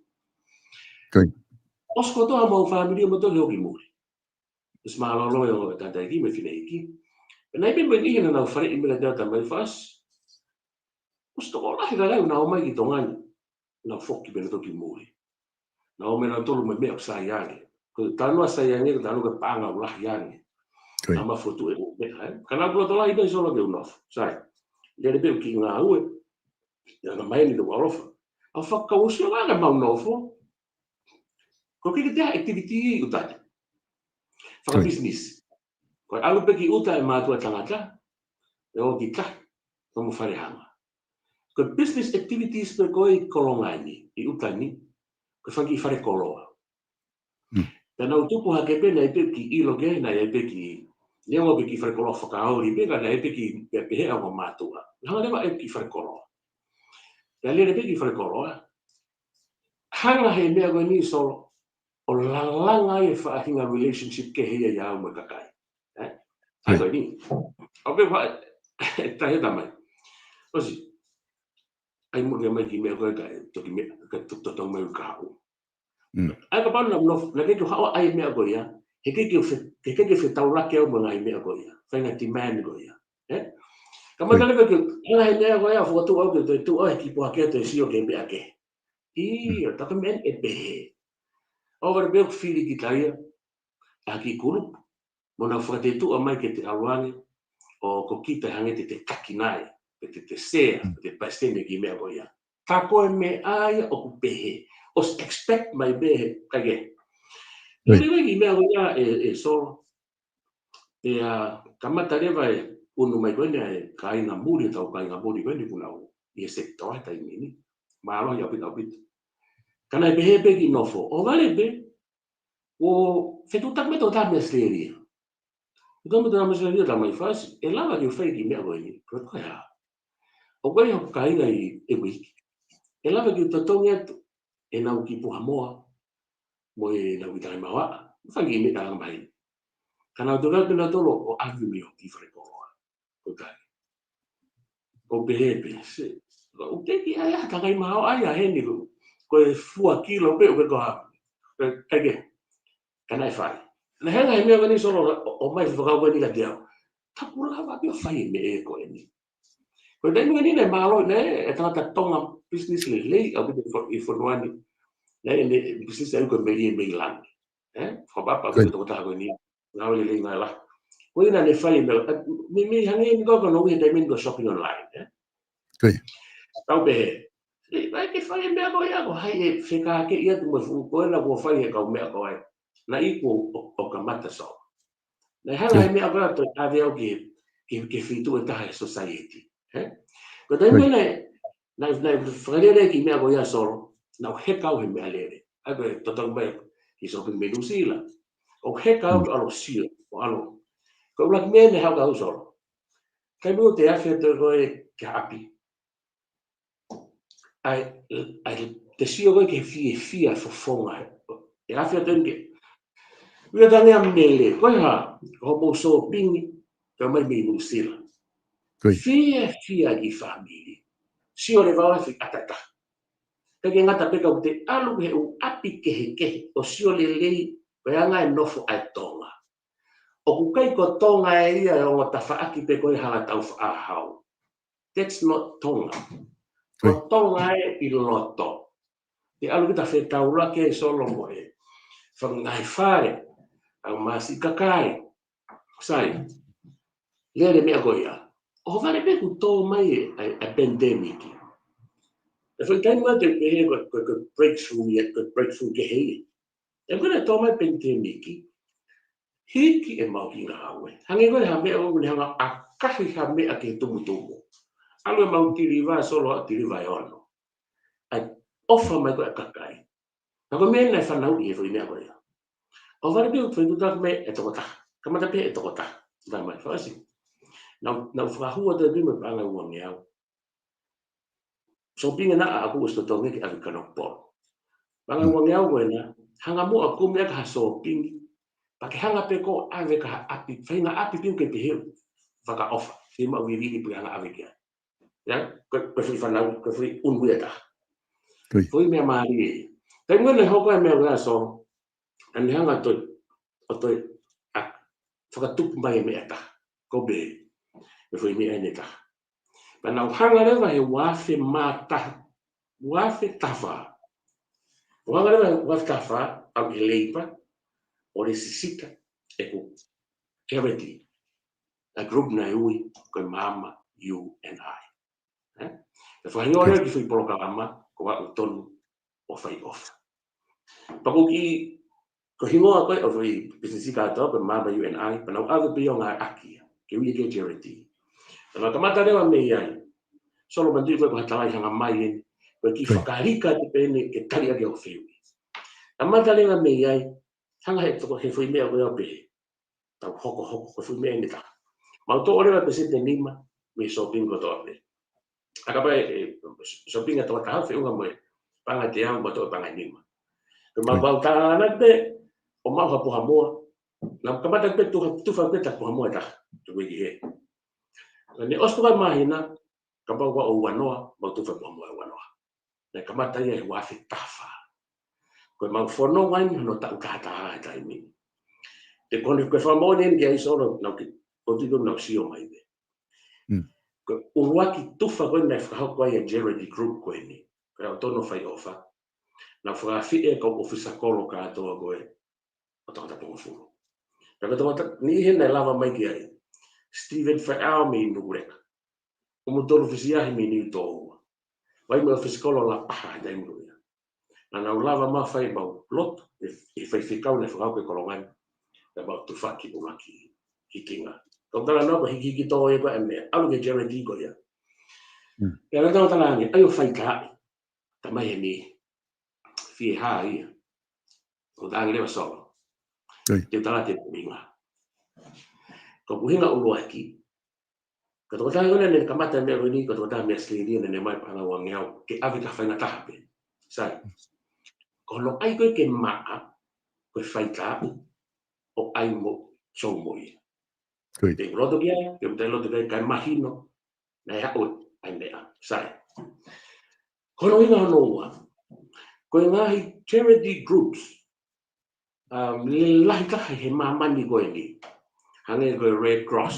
ʻOsi kotoa mau fāmili mo tau he ʻoku muli. ʻOsi mālōlō ʻo e tangataʻeiki mo e fineʻeiki. Pea naʻe ʻi ai pē mo e niʻihi naʻa nau faleʻi mai kiate au taimi faʻa ʻosi. ʻOsi tokolahi kakai naʻa nau ō mai ki Tonga ni. Naʻa nau foki pē nautolu ki muli. Naʻa nau ō mai nautolu mo e meʻa ʻoku sai ange. Ko e talanoa sai ange, ko e talanoa ko e paʻanga ʻoku lahi ange. Naʻa mau fokotuʻu e ʻū meʻa, ē. Ka naʻa ku lotolahi pē Solo ke u nofo. Sai. Lele pē u kiʻi ngāue. Ia na mai ni te u ʻalofa. ʻA fakakausio ange mau nofo. Ko e kiʻi te activity ʻi ʻuta ni. Fakabusiness. Ko e ʻalu pē ki ʻuta e mātuʻa tangata, ʻe ō ki tahi, tomo fale hanga. Ko e business activities pē ko ē ʻi Kolonga ni, ʻi ʻuta ni, ko e fanga kiʻi fale koloa. Pea naʻa ku tupu hake pē naʻe ʻi ai pē kiʻi ʻilo ke, naʻe ʻi ai pē kiʻi, neongo pē kiʻi fale koloa fakaoli pē, ka naʻe ʻi ai pē kiʻi, pē, pehē ʻe au ko mātuʻa. Naʻa hanga leva ʻe kiʻi fale koloa. Pea lele pē kiʻi fale koloa. Hanga he meʻa ko eni Solo, ʻo lalanga ai e faʻahinga relationship kehe ia ʻiate au mo e kakai. Ē? ʻA ia ko eni. ʻOku pehē, tahi tamai. ʻOsi. ʻAi mo ke mai ki meʻa ko ē ka, toki meʻa, ka to-, to-, to mai ka haʻu. ʻA ia kapau naʻa nofo, naʻa ke ke haʻu ʻai meʻa ko ia, he ke ke fe-, he ke ke fetaulaki au mo e ngaahi meʻa ko ia. Fai ngaahi demand ko ia. Ē? Kamata leva ke, ngaahi meʻa ko ia, fokotuʻu au ke toe tuʻu au he kiʻi pō hake ʻo toe sio ki he meʻa kehe. ʻIo, tā ko e meʻa ʻe pehē. ʻOku ʻi ai pē ʻoku fili kita ia, ʻa e kiʻi kulupu, mo nau fakatetuʻa mai ke te ʻalu ange, ʻo ko kita hangē te te taki nai, pe te te sea, pe te palesiteni ki he meʻa ko ia. Tā ko e meʻa ia ʻoku pehē. ʻOsi expect mai pē he, kae kehe. Lele mai ki he meʻa ko ia ē, ē Solo. Pea kamata leva e unu mai ko eni ʻa e kāinga muli, tau kāinga muli ko eni kuo nau ʻi he sekitoa he taimi ni. Mālohi ʻaupito, ʻaupito. Ka naʻe pehē pē ki nofo. ʻO vale pē, ʻo fetuʻutaki mai tokotaha mei ʻAositelēlia. Fetuʻutaki mai tokotaha mei ʻAositelēlia, talamai, Fasi, ʻe lava ke u fai e kiʻi meʻa ko eni? Ko e, ko e hā? ʻOku ʻi ai hoku kāinga ʻi ʻEuiki. ʻE lava ke u totongi atu ʻenau kiʻi puha moa mo ʻenau kiʻi tangata mahoaʻa. Fai e kiʻi meʻa ʻa e langa maheni. Ka nau toe kau pē nautolu ʻo ʻalu mei hoku kiʻi fale koloa. Ko e kai. ʻO pehē pē, se, ʻoku teʻeki ai ha tangata mahoaʻa ia heni ko, ko e fua kilo pē ʻoku ke koha. Ka, ka ke, ka naʻe fai. Naʻe hanga he meʻa ko eni Solo ʻo, ʻo ʻomai fakau ko eni kiate au. Taku lava pē ʻo fai e meʻa ko eni. Ko e taimi ko eni naʻe mālō, naʻe, e tangata Tonga business lelei, ʻaupito ʻi fo-, ʻi fonua ni. Naʻe, ʻene business ʻaʻana ko e melie mei langi. ʻE? Fakapapa, Good. Ko e tokotaha ko eni. Ngāue lelei ngāue lahi. Ko ia naʻe fai e meʻa, ʻa, mei, mei hangē ni ko, ko hono ui he taimi ni ko e shopping online, ʻe? Good. Tau pehē. ʻE, ʻai ke fai e meʻa ko ia ko hai ʻe fekākeʻi atu mo e fuʻu ko ena kuo fai he kau meʻa ko ē. Naʻe ʻikai ʻo, ʻo kamata Solo. Naʻe hanga Good. he meʻa ko ē ʻo toe ʻave au ke, ke, ke feituʻu ʻe taha he society. ʻE? Ko e taimi Good. naʻe, naʻe, naʻe fakalele e kiʻi meʻa ko ia Solo, naʻá ku heka au he meʻalele. ʻAi ko e totongi mai ki shopping mei Nuʻusila. ʻO heka au Mm. ke ʻalu ʻo sio, ʻo ʻalu. Ko e ʻuluaki meʻa naʻe haʻu ki ai Solo. Taimi ʻoku te afe atu ko ē ki ʻapi. ʻAi, ʻai, te sio ko ē ki he fiefia fofonga. ʻE afe atu eni ke. Ui atu ange ʻa Mele, ko e hā, ko hoʻomou shopping, ka mai mei Nuʻusila. Good. Fiefia e kiʻi fāmili. Sio leva ʻo fai ʻatā ʻatā. Ka ke ngata pē ka ʻoku te ʻalu he ʻū ʻapi kehekehe, ʻo sio lelei, ko e anga e nofo ʻa e Tonga. ʻOku ʻikai ko Tonga ē ia e ongo tafaʻaki pē ko e hala tau faʻahau. That's not Tonga. Ko Right. Tonga ē ʻi loto. Te ʻalu kita fetaulaki ai Solo mo e fanga ngaahi fale, ʻa e masi kakai. Sai. Lele meʻa ko ia. ʻO vale pē kuo tō mai e, e, e pandemic. E foʻi taimi ʻoku te pehē ko, ko, ko e breakthrough ia, ko e breakthrough kehe ia. ʻE ko ena tō mai pandemic. Hiki ʻemau kiʻi ngāue. Hangē ko e ha meʻa ʻoku ne hanga ʻo ʻakahi ha meʻa ki he tumutumu. ʻAlu ʻemau tiliva Solo ʻo tiliva ʻe ono. ʻAi ʻofa mai ko e kakai. Ka ko e meʻa naʻe fanauʻi he foʻi meʻa ko ia. ʻO vale pē ʻo fetuʻutaki mai e tokotaha. Kamata pē e tokotaha. Talamai Fasi. Naʻá ku, naʻá ku fakahū atu pē mo e paʻanga ʻe uangeau. Shopping ena ʻaʻaku ʻosi totongi ke ʻave ki Kanokupolu. Paʻanga ʻe Mm. uangeau ko ena, hanga muʻa ʻo kumi ʻaki ha shopping. Pea ke hanga pē koe ʻo ʻave ki ha ʻapi, faʻahinga ʻapi pē ʻoku ke pehē ʻoku fakaʻofa. Fiemaʻu vivili pē ke hanga ʻo ʻave ki ai. ʻIa, ko, ko e foʻi fanauʻi, ko e foʻi ʻunu ia ʻe taha. Good. Foʻi meʻa mālie. Taimi naʻe hoko ai e meʻa ko ia Solo. Naʻá ne hanga ʻo toe, ʻo toe, ʻa, fakatupu mai e meʻa ʻe taha. Ko e pē, e foʻi meʻa eni ʻe taha. Pea naʻá ku hanga leva he uaafe mā taha, uaafe taha fā. ʻO hanga leva he uaafe taha fā, ʻo ʻi he Labour, ʻo lesisita ʻeku charity. ʻA e group naʻe ui ko e Maama U and I. ʻE? Pea fakahingoa Okay. leva e kiʻi foʻi polokalama, ko Aʻu Tonu ʻo Fai ʻOfa. Pea ko e kiʻi, ko e hingoa ko ē ʻo e foʻi business kātoa, ko e Maama U and I, pea naʻá ku ʻave pē ʻo ngāueʻaki ia, ke ui ia ki he charity. Pea naʻá ku kamata leva mei ai. Solo, manatuʻi ko e, ko ha talai hanga mai eni, ko e kiʻi Right. fakalika atu pē eni ke tali ʻaki ʻo fehuʻi. Kamata leva mei ai, hanga he toko, he foʻi meʻa ko ia ʻo pehē. Tau hokohoko, ko e foʻi meʻa eni ʻe taha. Mau toʻo leva e peseti ʻe nima mei he shopping kotoa pē. ʻA, kapau ʻe, ʻe shopping ʻa e tokotaha, feʻunga mo e paʻanga ʻe teau, mau toʻo e paʻanga ʻe nima. Ko e mau Right. pau tāna pē, ʻo maʻu ha puha moa. Naʻá ku kamata pē tufa, tufa pē ha puha moa ʻe taha. Tuku ki hē. Naʻe ʻosi tuku e māhina, kapau ʻe ua noa, mau tufa e puha moa ʻe ua noa. Naʻe kamata ia he uaafe taha fā. Ko ʻemau fononga eni hono taʻu taha taha he taimi ni. Te kone ko e fakamoʻoni eni ki ai Solo, naʻá ku ki, ko tito naʻá ku sio mai pē. Mm. Ko e ʻuluaki tufa ko ē naʻe fakahoko ai e charity group ko eni. Ko e Aʻu Tonu ʻo Fai ʻOfa. Naʻá ku fakaafeʻi e kau ʻōfisa kolo kātoa ko ē ʻo Tongatapu Hongofulu. Pea ko e tangata, niʻihi naʻe lava mai ki ai. Stephen Faʻao mei Nuleka. ʻUmutolu Fisiahi mei Niutōua. Vaimea ʻo Fisikolo Lapaha he taimi ko ia. Naʻa nau lava mai ʻo fai ʻemau lotu, ʻe, ʻe faifekau naʻe fakahoko e kolonga ni. Naʻa mau tufaki ʻuluaki hikinga. Kau talanoa ko e hikihiki tō ia ko e meʻa, ʻalu ki he charity ko ia. Hmm. Pea naʻa nau talaange, ʻai ʻo fai taʻe, tamai heni. fie hā ia. ʻO tangi leva Solo. Te u tala atu e ʻuhinga. Ko e ʻuhinga ʻuluaki, ko e tokotaha ko ena naʻe kamata e meʻa ko eni, ko e tokotaha mei ʻAositelēlia naʻe ʻomai paʻanga ʻe uangeau ke ʻave ki ha faingataha pē. Sai. Ko hono ʻai ko ē ke maʻa, ko e fai taaʻi ʻo ʻai mo show mo ia. Te u loto ki ai, te u loto ki ai, kae mahino naʻe haʻu ai e meʻa. Sai. Ko hono ʻuhinga hono ua, ko e ngaahi charity groups, um, lalahi taha he māmani ko eni, hangē ko e Red Cross,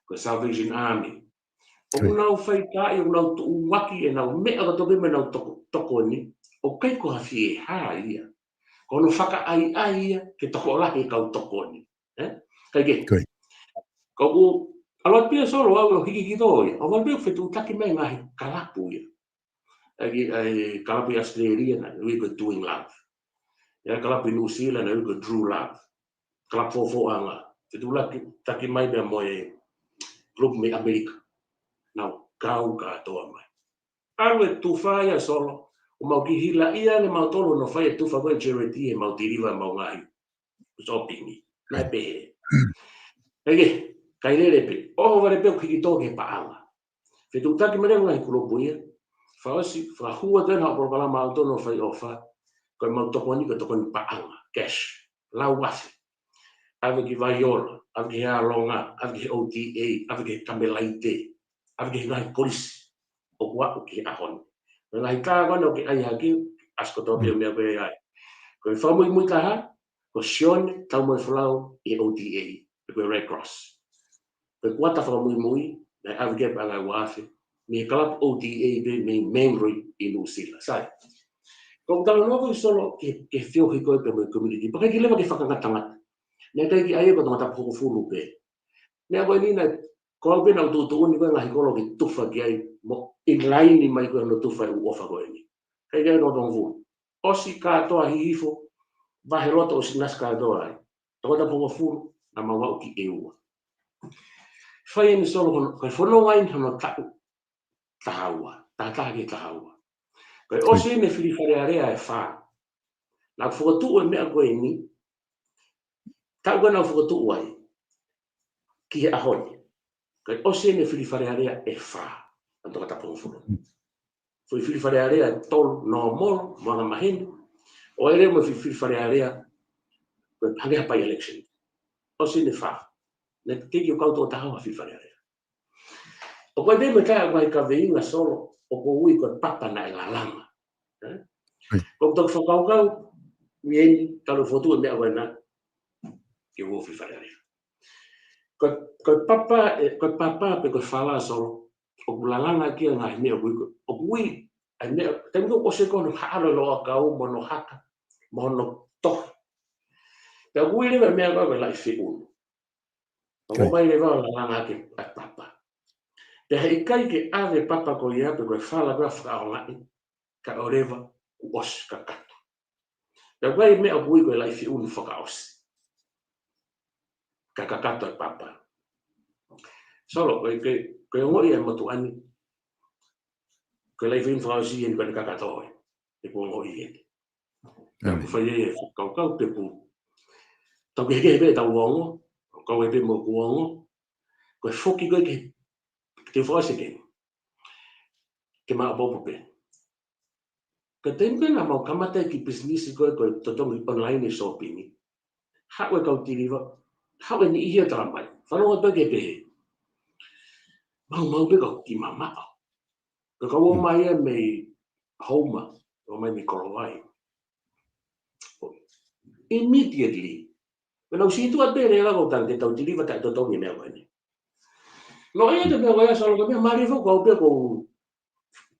ko e Salvation Army, ʻoku nau fai taaʻi, ʻoku nau tuʻuaki ʻenau meʻa kotoa pē mo ʻenau toko, tokoni, ʻoku ʻikai ko ha fie hā ia. Ko hono fakaʻaiʻai ia ki he tokolahi e kau tokoni. Ē? Kae kehe, ko ʻeku ʻalu atu pē ia Solo au ʻo hiki hiki tō ia, ʻo ʻalu pē ʻo fetuʻutaki mai e ngaahi kalapu ia. ʻA ia, ʻa e kalapu ʻi ʻAositelēlia naʻe ui ko e Doing Love. ʻA e kalapu ʻi Nuʻusila naʻe ui ko e Drew Love. Kalapu foʻofoʻanga. Fetuʻutaki, taki mai pea mo e kalapu mei ʻAmelika. Nau kau kātoa mai. ʻAlu e tufa ia Solo, ʻo mau kiʻi hilaʻi ange mautolu hono fai e tufa ko e charity he mau tiliva ʻemau ngaahi shopping. Naʻe pehē. Kae kehe, kae lele pē. ʻOhovale pē ʻo hiki tō ki he paʻanga. Fetuʻutaki mai leva e ngaahi kulupu ia. Fakaʻosi, fakahū atu ʻenau polokalama ʻautolu ʻo fai ʻofa. Ko ʻemau tokoni, ko e tokoni paʻanga, cash. Lau afe. ʻAve ki Vaiola, ʻave ki he ʻAlonga, ʻave ki he O T A, ʻave ki he Kamelaite, ʻave ki he ngaahi kolisi ʻoku aʻu ki he ʻaho ni. Ko e ngaahi tā ko ena ʻoku ke ʻai hake, ʻasi kotoa pē ʻo meʻa ko ē ai. Ko e fakamuimui taha, ko Sione Taumoefolau ʻi he O T A, pe ko e Red Cross. Ko e kuata fakamuimui, naʻe ʻave ki ai e paʻanga ʻe ua afe, mei he kalapu O T A pē mei Māngere ʻi Nuʻusila. Sai. Ko ʻeku talanoa ko ē Solo ki he, ki he feohi ko ē pea mo e community. Pea ʻikai ke lava ke fakangatangata. Naʻe ʻikai ke ʻai ia ko e tangata Pukufulu pē. Meʻa ko eni naʻe, ko au pē naʻá ku tuʻutuʻuni ko e ngaahi kolo ke tufa ki ai, mo e laini mai ko ē hono tufa e ʻū ʻofa ko eni. ʻIkai ke ʻai e toko hongofulu. ʻOsi kātoa hihifo, vahe loto ʻosi nasi kātoa ai. Toko hongofulu, naʻa mau aʻu ki ʻEua. Fai eni Solo hono, ko e fononga eni hono taʻu taha ua, taha taha ki he taha ua. Ko e ʻosi eni e fili Fale Alea ʻe fā. Naʻá ku fokotuʻu e meʻa ko eni, taʻu ko ē naʻá ku fokotuʻu ai, ki he ʻaho ni. Ko e ʻosi eni e fili Fale Alea ʻe fā, ʻa e toko taha hongofulu. Foʻi fili Fale Alea ʻe tolu, normal, mo anga maheni. ʻO ʻai leva mo e fili, fili Fale Alea, ko e hangē ha by-election. ʻOsi eni e fā. Naʻe teʻeki ke kau toko taha ua ha fili Fale Alea. ʻOku ʻi ai pē mo e taha ʻoku ʻi ai e kaveinga Solo, ʻoku ui ko e papa naʻe lalanga. Ē? Ko ʻeku toki fakakaukau, ʻi heni, talu e fokotuʻu e meʻa ko ena, ke ua fili Fale Alea. Ko, ko e papa, ē, ko e papa pe ko e fala Solo, ʻoku lalanga ki ai e ngaahi meʻa ʻoku ui ko, ʻoku ui, ʻa e meʻa, taimi ko ē ʻoku ʻosi ko ē hono haʻalo e loʻakau mo hono haka, mo hono tohi. Pea ʻoku ui leva e meʻa ko ē ko e laʻi feʻunu. ʻOku ʻomai leva ʻo lalanga ki ai e papa. Pea heʻikai ke ʻave e papa ko ia pe ko e fala ko ia ʻo fakaʻaongaʻi, kae ʻoua leva kuo ʻosi kakato. Pea ʻoku ʻi ai e meʻa ʻoku ui ko e laʻi feʻunu fakaʻosi. Ka kakato e papa. Solo, ko e, ko e, ko e ongoʻi ʻa e motuʻa ni, ko e laʻi feʻunu fakaʻosi eni ko ʻene kakato ē. ʻOku ou ongoʻi eni. Pea ʻoku fai ai e fakakaukau pe ʻoku tau kehekehe pē ʻetau ongo, ʻoku kau ai pē mo ʻeku ongo, ko e foki ko ē ke, ke fakaʻosi eni. Ke maʻopoʻopo pē. Ko e taimi ko ē naʻa mau kamata e kiʻi pisinisi ko ē, ko e totongi online e shopping. Haʻu e kau tiliva, haʻu e niʻihi ʻo tala mai. Fanongo atu ki he pehē. Maumau pē kau kiʻi mamaʻo. Ko e kau ō mai ia mei Houma, ō mai mei Kolovai. Immediately. Pea nau sītuʻa pē leva kau tala ke tau tiliva taʻetotongi e meʻa ko eni. Nō ia te meʻa ko ia Solo ko e meʻa mālie foki ko au pē ko,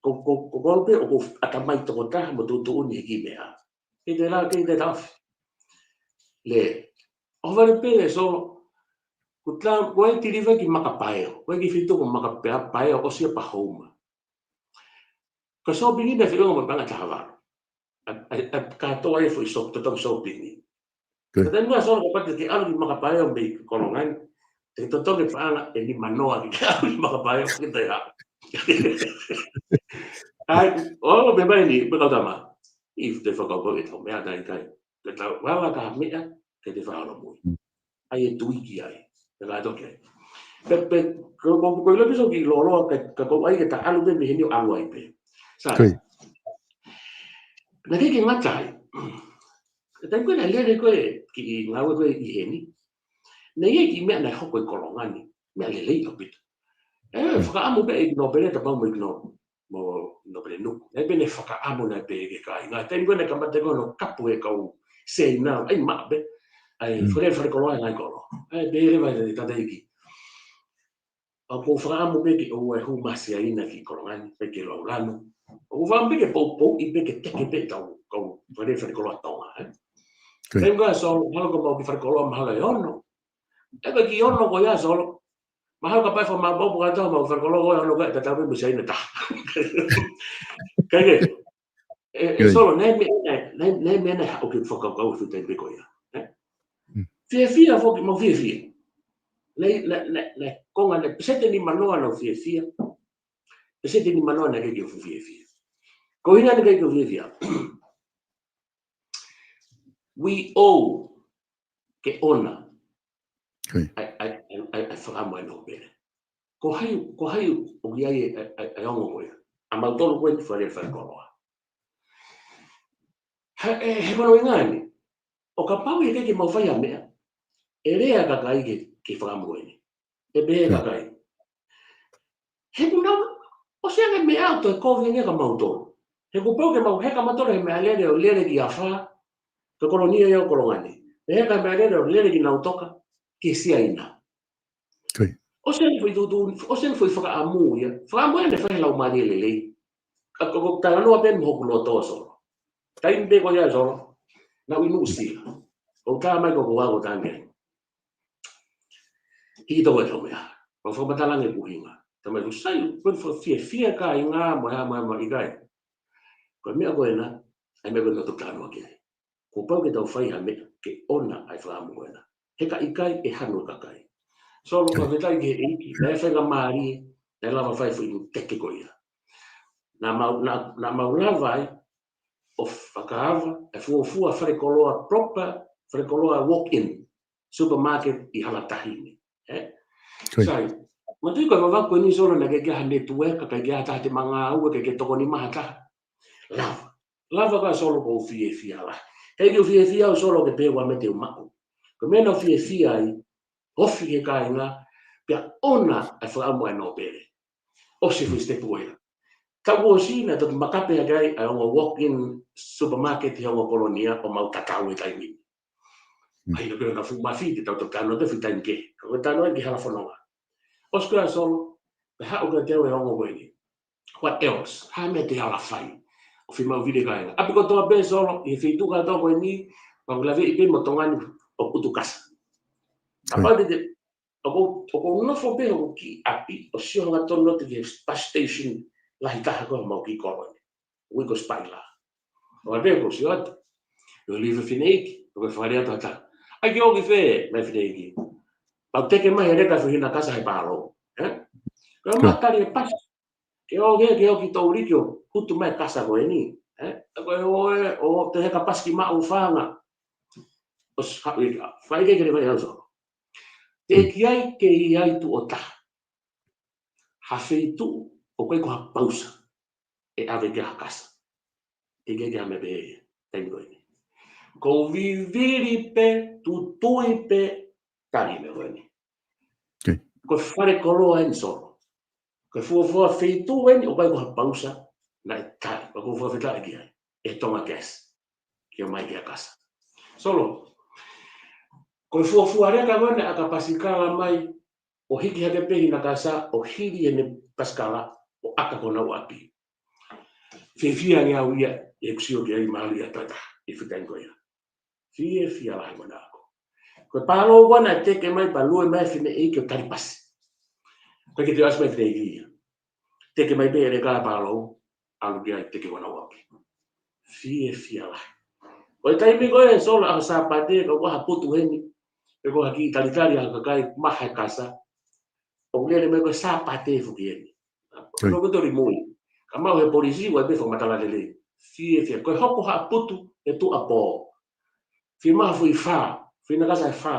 ko, ko, ko au pē ʻoku ʻatamai tokotaha mo tuʻutuʻuni he kiʻi meʻa. Kei te la, kei te tafi. Lē. ʻOhovale pē Solo. Ko ta, ko e tiliva ki Makapaeo. Ko e kiʻi feituʻu ko Makapaeo, ʻosi ia pea Houma. Ko e shopping eni naʻe feʻunga mo e paʻanga ʻe taha valu. ʻA, ʻa, ʻa, kātoa e foʻi shop, totongi shopping ni. Ka taimi ko ē Solo kapau te ke ʻalu ki Makapaeo mei Kolonga ni, te ke totongi e paʻanga ʻe nima noa ke ke ʻalu ki Makapaeo ke te ha. ʻAi, ʻo, pea mai ni, pea kau tama. ʻIo, te fakakaukau ʻetau meʻa, ʻikai. Ke tau ala ka meʻa, ke te fakaholomui. ʻAi e tui ki ai. Te ka toki ai. Pe, pe, ko, ko, ko ilo piso ki loloa, ke, ke ko ai ke ta ʻalu pē mei heni ʻo ʻalu ai pē. Sai. Naʻe ʻikai ke ngata ai. Taimi ko ē naʻe lele ko ē ki he ngāue ko ē ʻi heni. Naʻe ʻi ai e kiʻi meʻa naʻe hoko ʻi Kolonga ni. Meʻa lelei ʻaupito. ʻE, fakaʻamu pē ʻEiki Nōpele, Tupou mo ʻEiki Nō-, mo Nōpele Nuku. Naʻe pē ne fakaʻamu naʻe pehē ki he kāinga. Taimi ko ē naʻe kamata ko ē hono kapu e kau Siaina, ʻai maʻu pē. ʻAi, fale, fale koloa e ngaahi kolo. ʻAi, pehē leva e tangataʻeiki. ʻOku ou fakaʻamu pē ke ʻoua ʻe hū mai Siaina ki Kolonga ni, pe ke lau lanu. ʻOku ou fakaʻamu pē ke poupouʻi pē ke teke pē tau, kau fale, fale koloa Tonga, ē. Taimi ko ē Solo, mahalo ko mau ki fale koloa, mahalo ʻe ono. ʻE pē ki ono ko ia Solo. Mahalo kapau ʻe fakamaʻu pau pukatau mau fale koloa ko ia ono ka e tatau pē mo Siaina taha. Kae kehe. ʻE, ʻe Solo, naʻe meʻa, naʻe, naʻe, naʻe meʻa naʻe haʻu ke fakakaukau ʻi he taimi pē ko ia. Ē? Fiefia foki, mau fiefia. Naʻe, naʻe, naʻe, naʻe konga naʻe peseti nimanoa naʻa nau fiefia. Peseti nimanoa naʻe ʻikai ke fuʻu fiefia. Ko e ʻuhinga naʻe ʻikai ke fuʻu fiefia. We owe ke ʻona. ʻAi, ʻai, ʻai, ʻai, ʻai fakaʻamu ʻa e Nōpele. Ko hai, ko hai ʻoku ʻi ai e, e, e, e ongo ko ia. ʻA mautolu ko eni fale, fale koloa. He, e, he mano inga ni. ʻO kapau ʻe ʻikai ke mau fai ha meʻa. ʻE lea e kakai ki he, ki he fakaʻamu ko eni. ʻE pehē e kakai. He kuo nau, ʻosi ange meʻa ʻo toe kovi ange kia mautolu. He kuo pau ke mau heka mautolu he meʻalele ʻo lele ki afā, ko e Kolonia ia ʻo Kolonga ni. Pea heka meʻalele ʻo lele ki Nautoka, ki Siaina. ʻOsi ange foʻi tuʻutuʻuni, ʻosi ange foʻi fakaʻamu ia. Fakaʻamu ia naʻe fai he laumālie lelei. Ka ko, ko talanoa pē mo hoku loto Solo. Taimi pē ko ia Solo. Naʻa ku ʻi Nuʻusila. ʻO tā mai ko ko ako tange. Hiki toko e tau meʻa. Mau fakamatala ange ʻuhinga. Tau mai kusai, ko e fakafiefia kāinga, mo e hā, mo e hā, mo e ʻikai. Ko e meʻa ko ena, ʻa e meʻa ko ena ʻoku tau talanoa ki ai. Kuo pau ke tau fai ha meʻa, ke ʻona ʻa e fakaʻamu ko ena. He ka ʻikai ʻe hanu e kakai. Solo, fakafetaʻi ki he ʻEiki, naʻe faingamālie, naʻe lava fai foʻi teke ko ia. Naʻa mau, naʻa, naʻa mau lava ai, ʻo fakaava, e fuofua fale koloa proper, fale koloa walk-in, supermarket ʻi Halatahi ni. Ē? Sai, manatuʻi ko e vavaku eni Solo naʻe ʻikai ke ʻi ai ha network, ʻikai ke ʻi ai ha taha te ma ngāue, ʻikai ke tokoni mai ha taha. Lava. Lava ka Solo ʻoku ou fiefia lahi. He ʻoku ou fiefia au Solo ke pehē ua mete u maʻu. Ko e meʻa naʻa ku fiefia ai, ofi ki he kāinga, pea ʻona e fakaʻamu ʻa e Nōpele. ʻOsi foʻi step ko ia. Taʻu ʻosi naʻe toki makape hake ai ʻa e ongo walk-in supermarket he ongo Kolonia ʻo mau tatau he taimi ni. ʻAi, naʻe pehē naʻa fuʻu mafi te tau toki talanoa atu he taimi kehe. Ka ko e talanoa ki he hala fononga. ʻOsi ko ia Solo, pea haʻu kiate au e ongo ko eni. What else? Hā e meʻa te ala fai. ʻO fiemaʻu vili e kāinga. ʻApi kotoa pē Solo, ʻi he feituʻu kātoa ko eni, pea u laveʻi pē mo Tonga ni ʻoku ʻutu kasa. Kapau te te, ʻoku, ʻoku ou nofo pē hoku kiʻi ʻapi, ʻo sio hangatonu atu ki he bus station lahi taha ko ē homau kiʻi kolo ni. Ui ko Spaila. ʻO ʻave ʻoku ou sio atu. ʻO live fineʻeiki, ʻo ke fale atu ata. ʻAi ke ō ki fē, mai fineʻeiki. Pau teke mai he leka fuʻu hina kasa he pālou. Ē? Ko e matali e pasi. Ke ō ke, ke ō ki Touliki ʻo hutu mai kasa ko eni. Ē? Ko e ō ē, ʻo te heka pasi ki Maʻufanga. ʻOsi haʻu ika. Fai ke ke le vai au Solo. Te ki ai ke ʻi ai tuʻo taha. Ha feituʻu, ʻoku ʻikai ko ha pausa. ʻE ʻave ki ha kasa. ʻIkai ke ha meʻa pehē, taimi ko eni. Ko e vivili pē, tutui pē, tali meʻa ko eni. Ko e fale koloa eni Solo. Ko e fuofua feituʻu eni, ʻoku ʻikai ko ha pausa, naʻe tali, ʻoku ou fakafetaʻi ki ai. ʻE Tonga Gas. Ke ō mai ki ha kasa. Solo. Ko e fuofua leka ko eni ʻaka pasikala mai, ʻo hiki hake pē hina kasa, ʻo hili ʻene pasikala, ʻo ʻaka ki honau ʻapi. Fiefia ange au ia, ʻeku sio ki ai malu ia tata, ʻi he fuʻu taimi ko ia. Fiefia lahi manako. Ko e pālou ko ena teke mai pea lue mai fineʻeiki ʻo tali pasi. Ko e ke te ʻasi mai fineʻeiki ia. Teke mai pē e leka pālou, ʻalu ki ai teke honau ʻapi. Fiefia lahi. Ko e taimi ko ē Solo ʻaho Sāpate, ka ʻoku ʻi ai ha putu heni, pe ko ha kiʻi talitali ʻa ha kakai, maha e kasa. ʻOku lele mai ko e Sāpate foki eni. Ko e kotori mui. Ka maʻu he polisi, ʻoku ʻi ai pē fakamatala lelei. Fiefia. Ko e hoko ha putu ʻe tuʻapō. Fiemaʻu ha foʻi fā. Feinakasa e fā.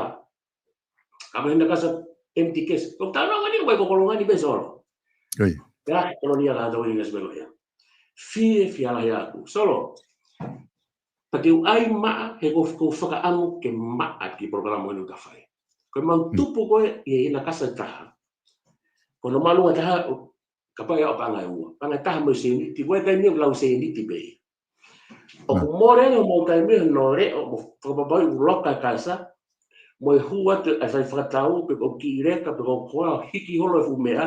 Ka ko e hinakasa empty case. Ko e talanoa ni ko e kokolonga ni pē Solo. ʻIo. Ia, kolonia ka tau ini kasi pē ko ia. Fiefia lahi ʻaʻaku. Solo. Pea te u ʻai maʻa, he ko, ko e fakaʻamu ke maʻa ki he polokalama ʻoku ta fai. Ko e mau tupu ko ē ʻi he hinakasa ʻe taha. Ko hono mālōlō ʻe taha, kapau ʻe ʻai ʻo paʻanga ʻe ua. Paʻanga ʻe taha mo e sēniti, ko e taimi ʻoku lau sēniti pē. ʻOku mole ʻa e mau taimi ʻo nole ʻo mo fakapapauʻi ʻoku loka e kasa, mo e hū atu ʻa e fai fakatau, pe ko e kiʻi leka, pe ko e koa, hiki holo e fuʻu meʻa,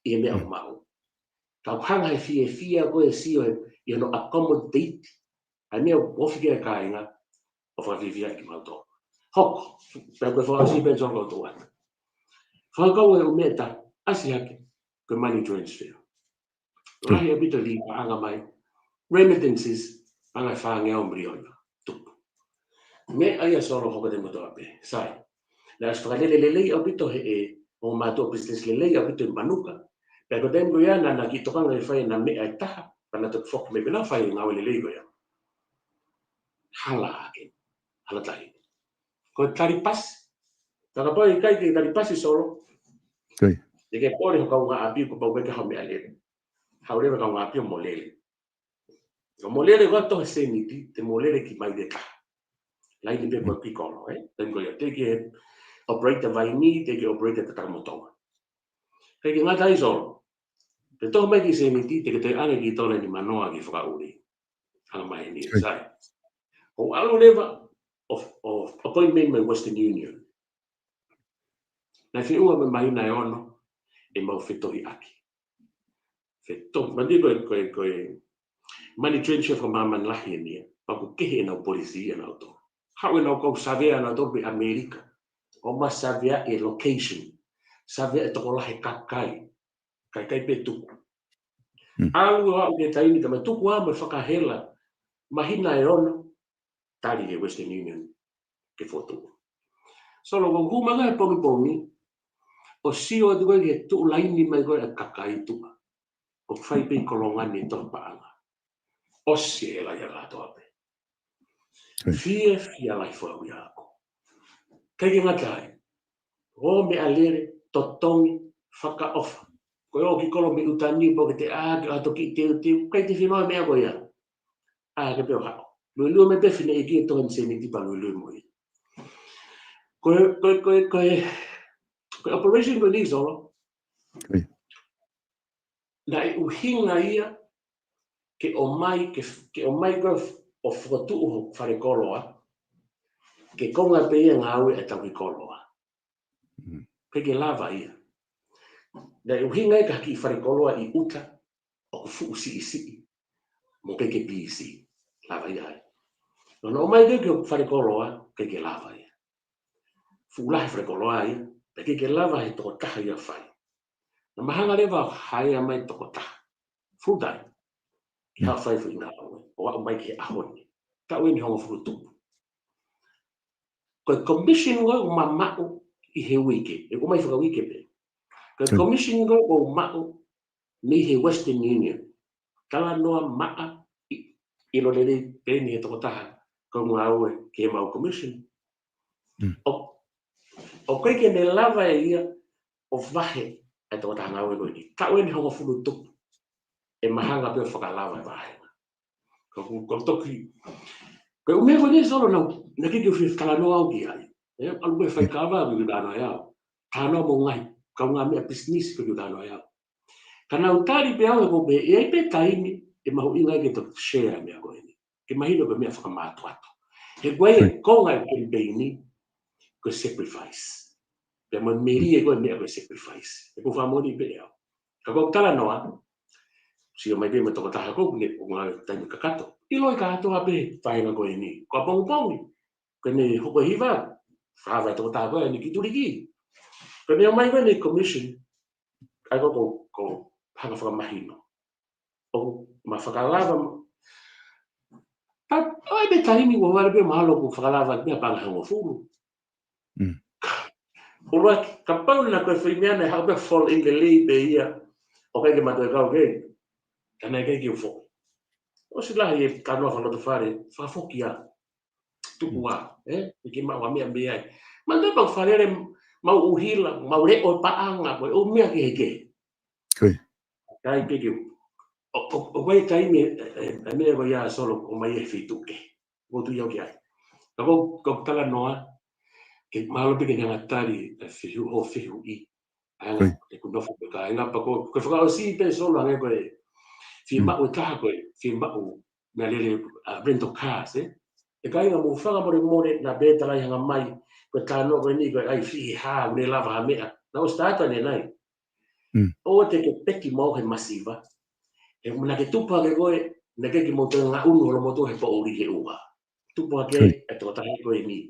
ʻi he meʻa ʻoku maʻu. Ka ʻoku hanga he fiefia ko ē sio he, ʻi hono accommodate, ʻa e meʻa ʻoku ofi ki ai e kāinga, ʻo fakafiefia kimautolu. Hoko, pea ko e fakaʻosi pē Solo ko e tuʻu atu. Fakakau e ʻū meʻa ʻe taha, ʻasi hake, ko e money transfer. Lahi ʻaupito e lī paʻanga mai, remittances, paʻanga ʻe fāngeau miliona. Tupu. Meʻa ia Solo hoko te motoa pē, sai. Naʻe ʻosi fakalele lelei ʻaupito he ʻe, ʻo mātuʻa business lelei ʻaupito ʻi Manuka. Pea ko e taimi ko ia naʻa na kiʻi tokanga ʻi he fai ʻena meʻa ʻe taha, pea na toki foki mai pē na fai e ngāue lelei ko ia. Hala hake, hala tahi. Ko e tali pasi. Ka kapau ʻe ʻikai ke tali pasi Solo. Te ke kole ho kaungāʻapi kuo pau ke ke haʻu meʻalele. Haʻu leva kaungāʻapi ʻo mo lele. Ka mo lele ko ē ʻo toʻo e sēniti, te mo lele ki mai le taha. Laini pē ko ē ki kolo, ē? Taimi ko ia, te ke operate vaini, te ke operate tatakamotonga. ʻIkai ke ngata ai Solo. Te toʻo mai e kiʻi sēniti, te ke toe ʻange ki tola ni manoa ki fakaʻuli. Hala mai ni, sai. ʻO ʻalu leva, ʻo, ʻo appointment mai Western Union. Naʻe feʻunga mo e māhina ʻe ono, ʻe mau fetohiʻaki. Feto, manatuʻi ko e, ko e, ko e money transfer fakamāmani lahi eni ia, pea ʻoku kehe ʻenau policy ʻanautolu. Haʻu ʻenau kau savea ʻanautolu pē ʻAmelika. ʻO ma savea e location. Savea e tokolahi e kakai. Kakai pē tuku. ʻAlu ʻo aʻu ki he taimi, tama tuku ā mo e fakahela. Māhina ʻe ono, tali ʻe he Western Union ke fotu. Solo, ko e hū mai ko ē he pongipongi, ʻo sio atu ko ē ki he tuʻu laini mai ko ē ʻa e kakai tuʻa. ʻOku fai pē ʻi kolonga ni e tohi paʻanga. ʻOsi e hela ia kātoa pē. Fiefia lahi fau ia ʻaʻaku. ʻIkai ke ngata ai. ʻO meʻalele, totongi, fakaʻofa. Ko e ō ki kolo mei ʻuta ni, pea ke te ʻā, ke ʻā toki teuteu, ʻikai te fiemaʻu e meʻa ko ia. ʻĀ, ke pē ʻo haʻu. Luelue mai pē fineʻeiki ʻe tohi ʻene sēniti pea luelue mo ia. Ko e, ko e, ko e, ko e, ko e operation ko eni Solo. Naʻe ʻuhinga ia ke ʻomai, ke, ke ʻomai ko ē ʻo fokotuʻu ho fale koloa, ke konga pē ia ngāue ʻa e tauhi koloa. ʻIkai ke lava ia. Naʻe ʻuhinga ia ki ha kiʻi fale koloa ʻi ʻuta, ʻoku fuʻu siʻisiʻi. Mo ʻikai ke pisi. Lava ia ai. Naʻa na ʻomai ko ē ki ho fale koloa, ʻikai ke lava ia. Fuʻu lahi e fale koloa ia, pea ʻikai ke lava he tokotaha ia fai. Naʻa ma hanga leva ʻo haea mai tokotaha. Full time. Ke haʻu fai foʻi ngāue. ʻO aʻu mai ki he ʻaho ni. Taʻu eni hongofulu tupu. Ko e commission ko ē ʻoku ma maʻu ʻi he uike. ʻOku ʻomai fakauike pē. Ko e commission ko ē ʻoku ma maʻu mei he Western Union. Talanoa maʻa ʻi, ʻilo lelei pē eni he tokotaha ko e ngāue ki he mau commission. ʻO, ʻoku ʻikai ke ne lava ʻe ia ʻo vahe ʻa e tokotaha ngāue ko eni. Taʻu eni hongofulu tupu. ʻE ma hanga pē ʻo fakalava e vahenga. Ka ʻoku, ʻoku toki. Ko e ʻū meʻa ko eni Solo naʻa, naʻa ke ke fie talanoa au ki ai. ʻE, ʻalu pē fai kava au ke talanoa ʻe au. Talanoa mo e ngaahi, kaungāmeʻa pisinisi ke talanoa ʻe au. Ka naʻa ku tali pē au he ʻoku pehē, ʻe ʻi ai pē taimi, ʻe mahuʻinga ke toki share e meʻa ko eni. Ke mahino ko e meʻa fakamātoato. He ko e konga e campaign ni, ko e sacrifice. Pea mo e melie ko e meʻa ko e sacrifice. ʻOku ou fakamoʻoni pē au. Ka ko e talanoa, sio mai pē mo e tokotaha ko ē, ʻoku ne, ʻoku ngāue taimi kakato. ʻIloi kātoa pē, vahenga ko eni. Ko ʻapongipongi. Ko ʻene hoko hiva, fava e tokotaha ko eni ki tuliki. Ko ʻene ō mai ko eni commission, ʻa ia ko, ko, ko hanga fakamahino. ʻOku ma fakalava ma. Ka, ʻoku ʻi ai pē taimi ʻoku vale pē mahalo ʻoku fakalava pē paʻanga ʻe hongofulu. ʻUluaki, kapau naʻe ko e foʻi meʻa naʻe haʻu pē ʻo fall in lelei pē ia. ʻOku ʻikai ke ma toe kau ki ai. Ka naʻe ʻikai ke u foʻi. ʻOsi lahi e talanoa fakaloto fale, fakafoki ā. Tuku ā, ē? Ke maʻu ʻa meʻa mei ai. Manatuʻi pau fale le mau ʻuhila, mau leʻo paʻanga, ko e ʻū meʻa kehekehe. Kai peke. ʻO, ʻo, ʻo vai taimi e, e, e meʻa ko ia Solo, ʻomai e feituʻu kehe. Ko tu iau ki ai. Ka ko, ko talanoa, ke mahalo pē ke ne hanga tali, e fehu, ho fehuʻi. Anga, e ku nofo pe ka, anga pa ko, ko fakaʻosi pē Solo, anga ko e, fie maʻu e taha ko e, fie maʻu, na lele, a, rental cars, ē? E kāinga mo fakamolemole, na pē talai hanga mai, ko e talanoa ko eni, ko e ai fie ha, ne lava ha meʻa. Na ʻosi tātā ne nai. ʻOua te ke peki mau he masiva. He muna ke tupu hake koe, na ke ke mau te ngaʻunu holo motu he poʻuli he ua. Tupu hake e tokotaha ko eni.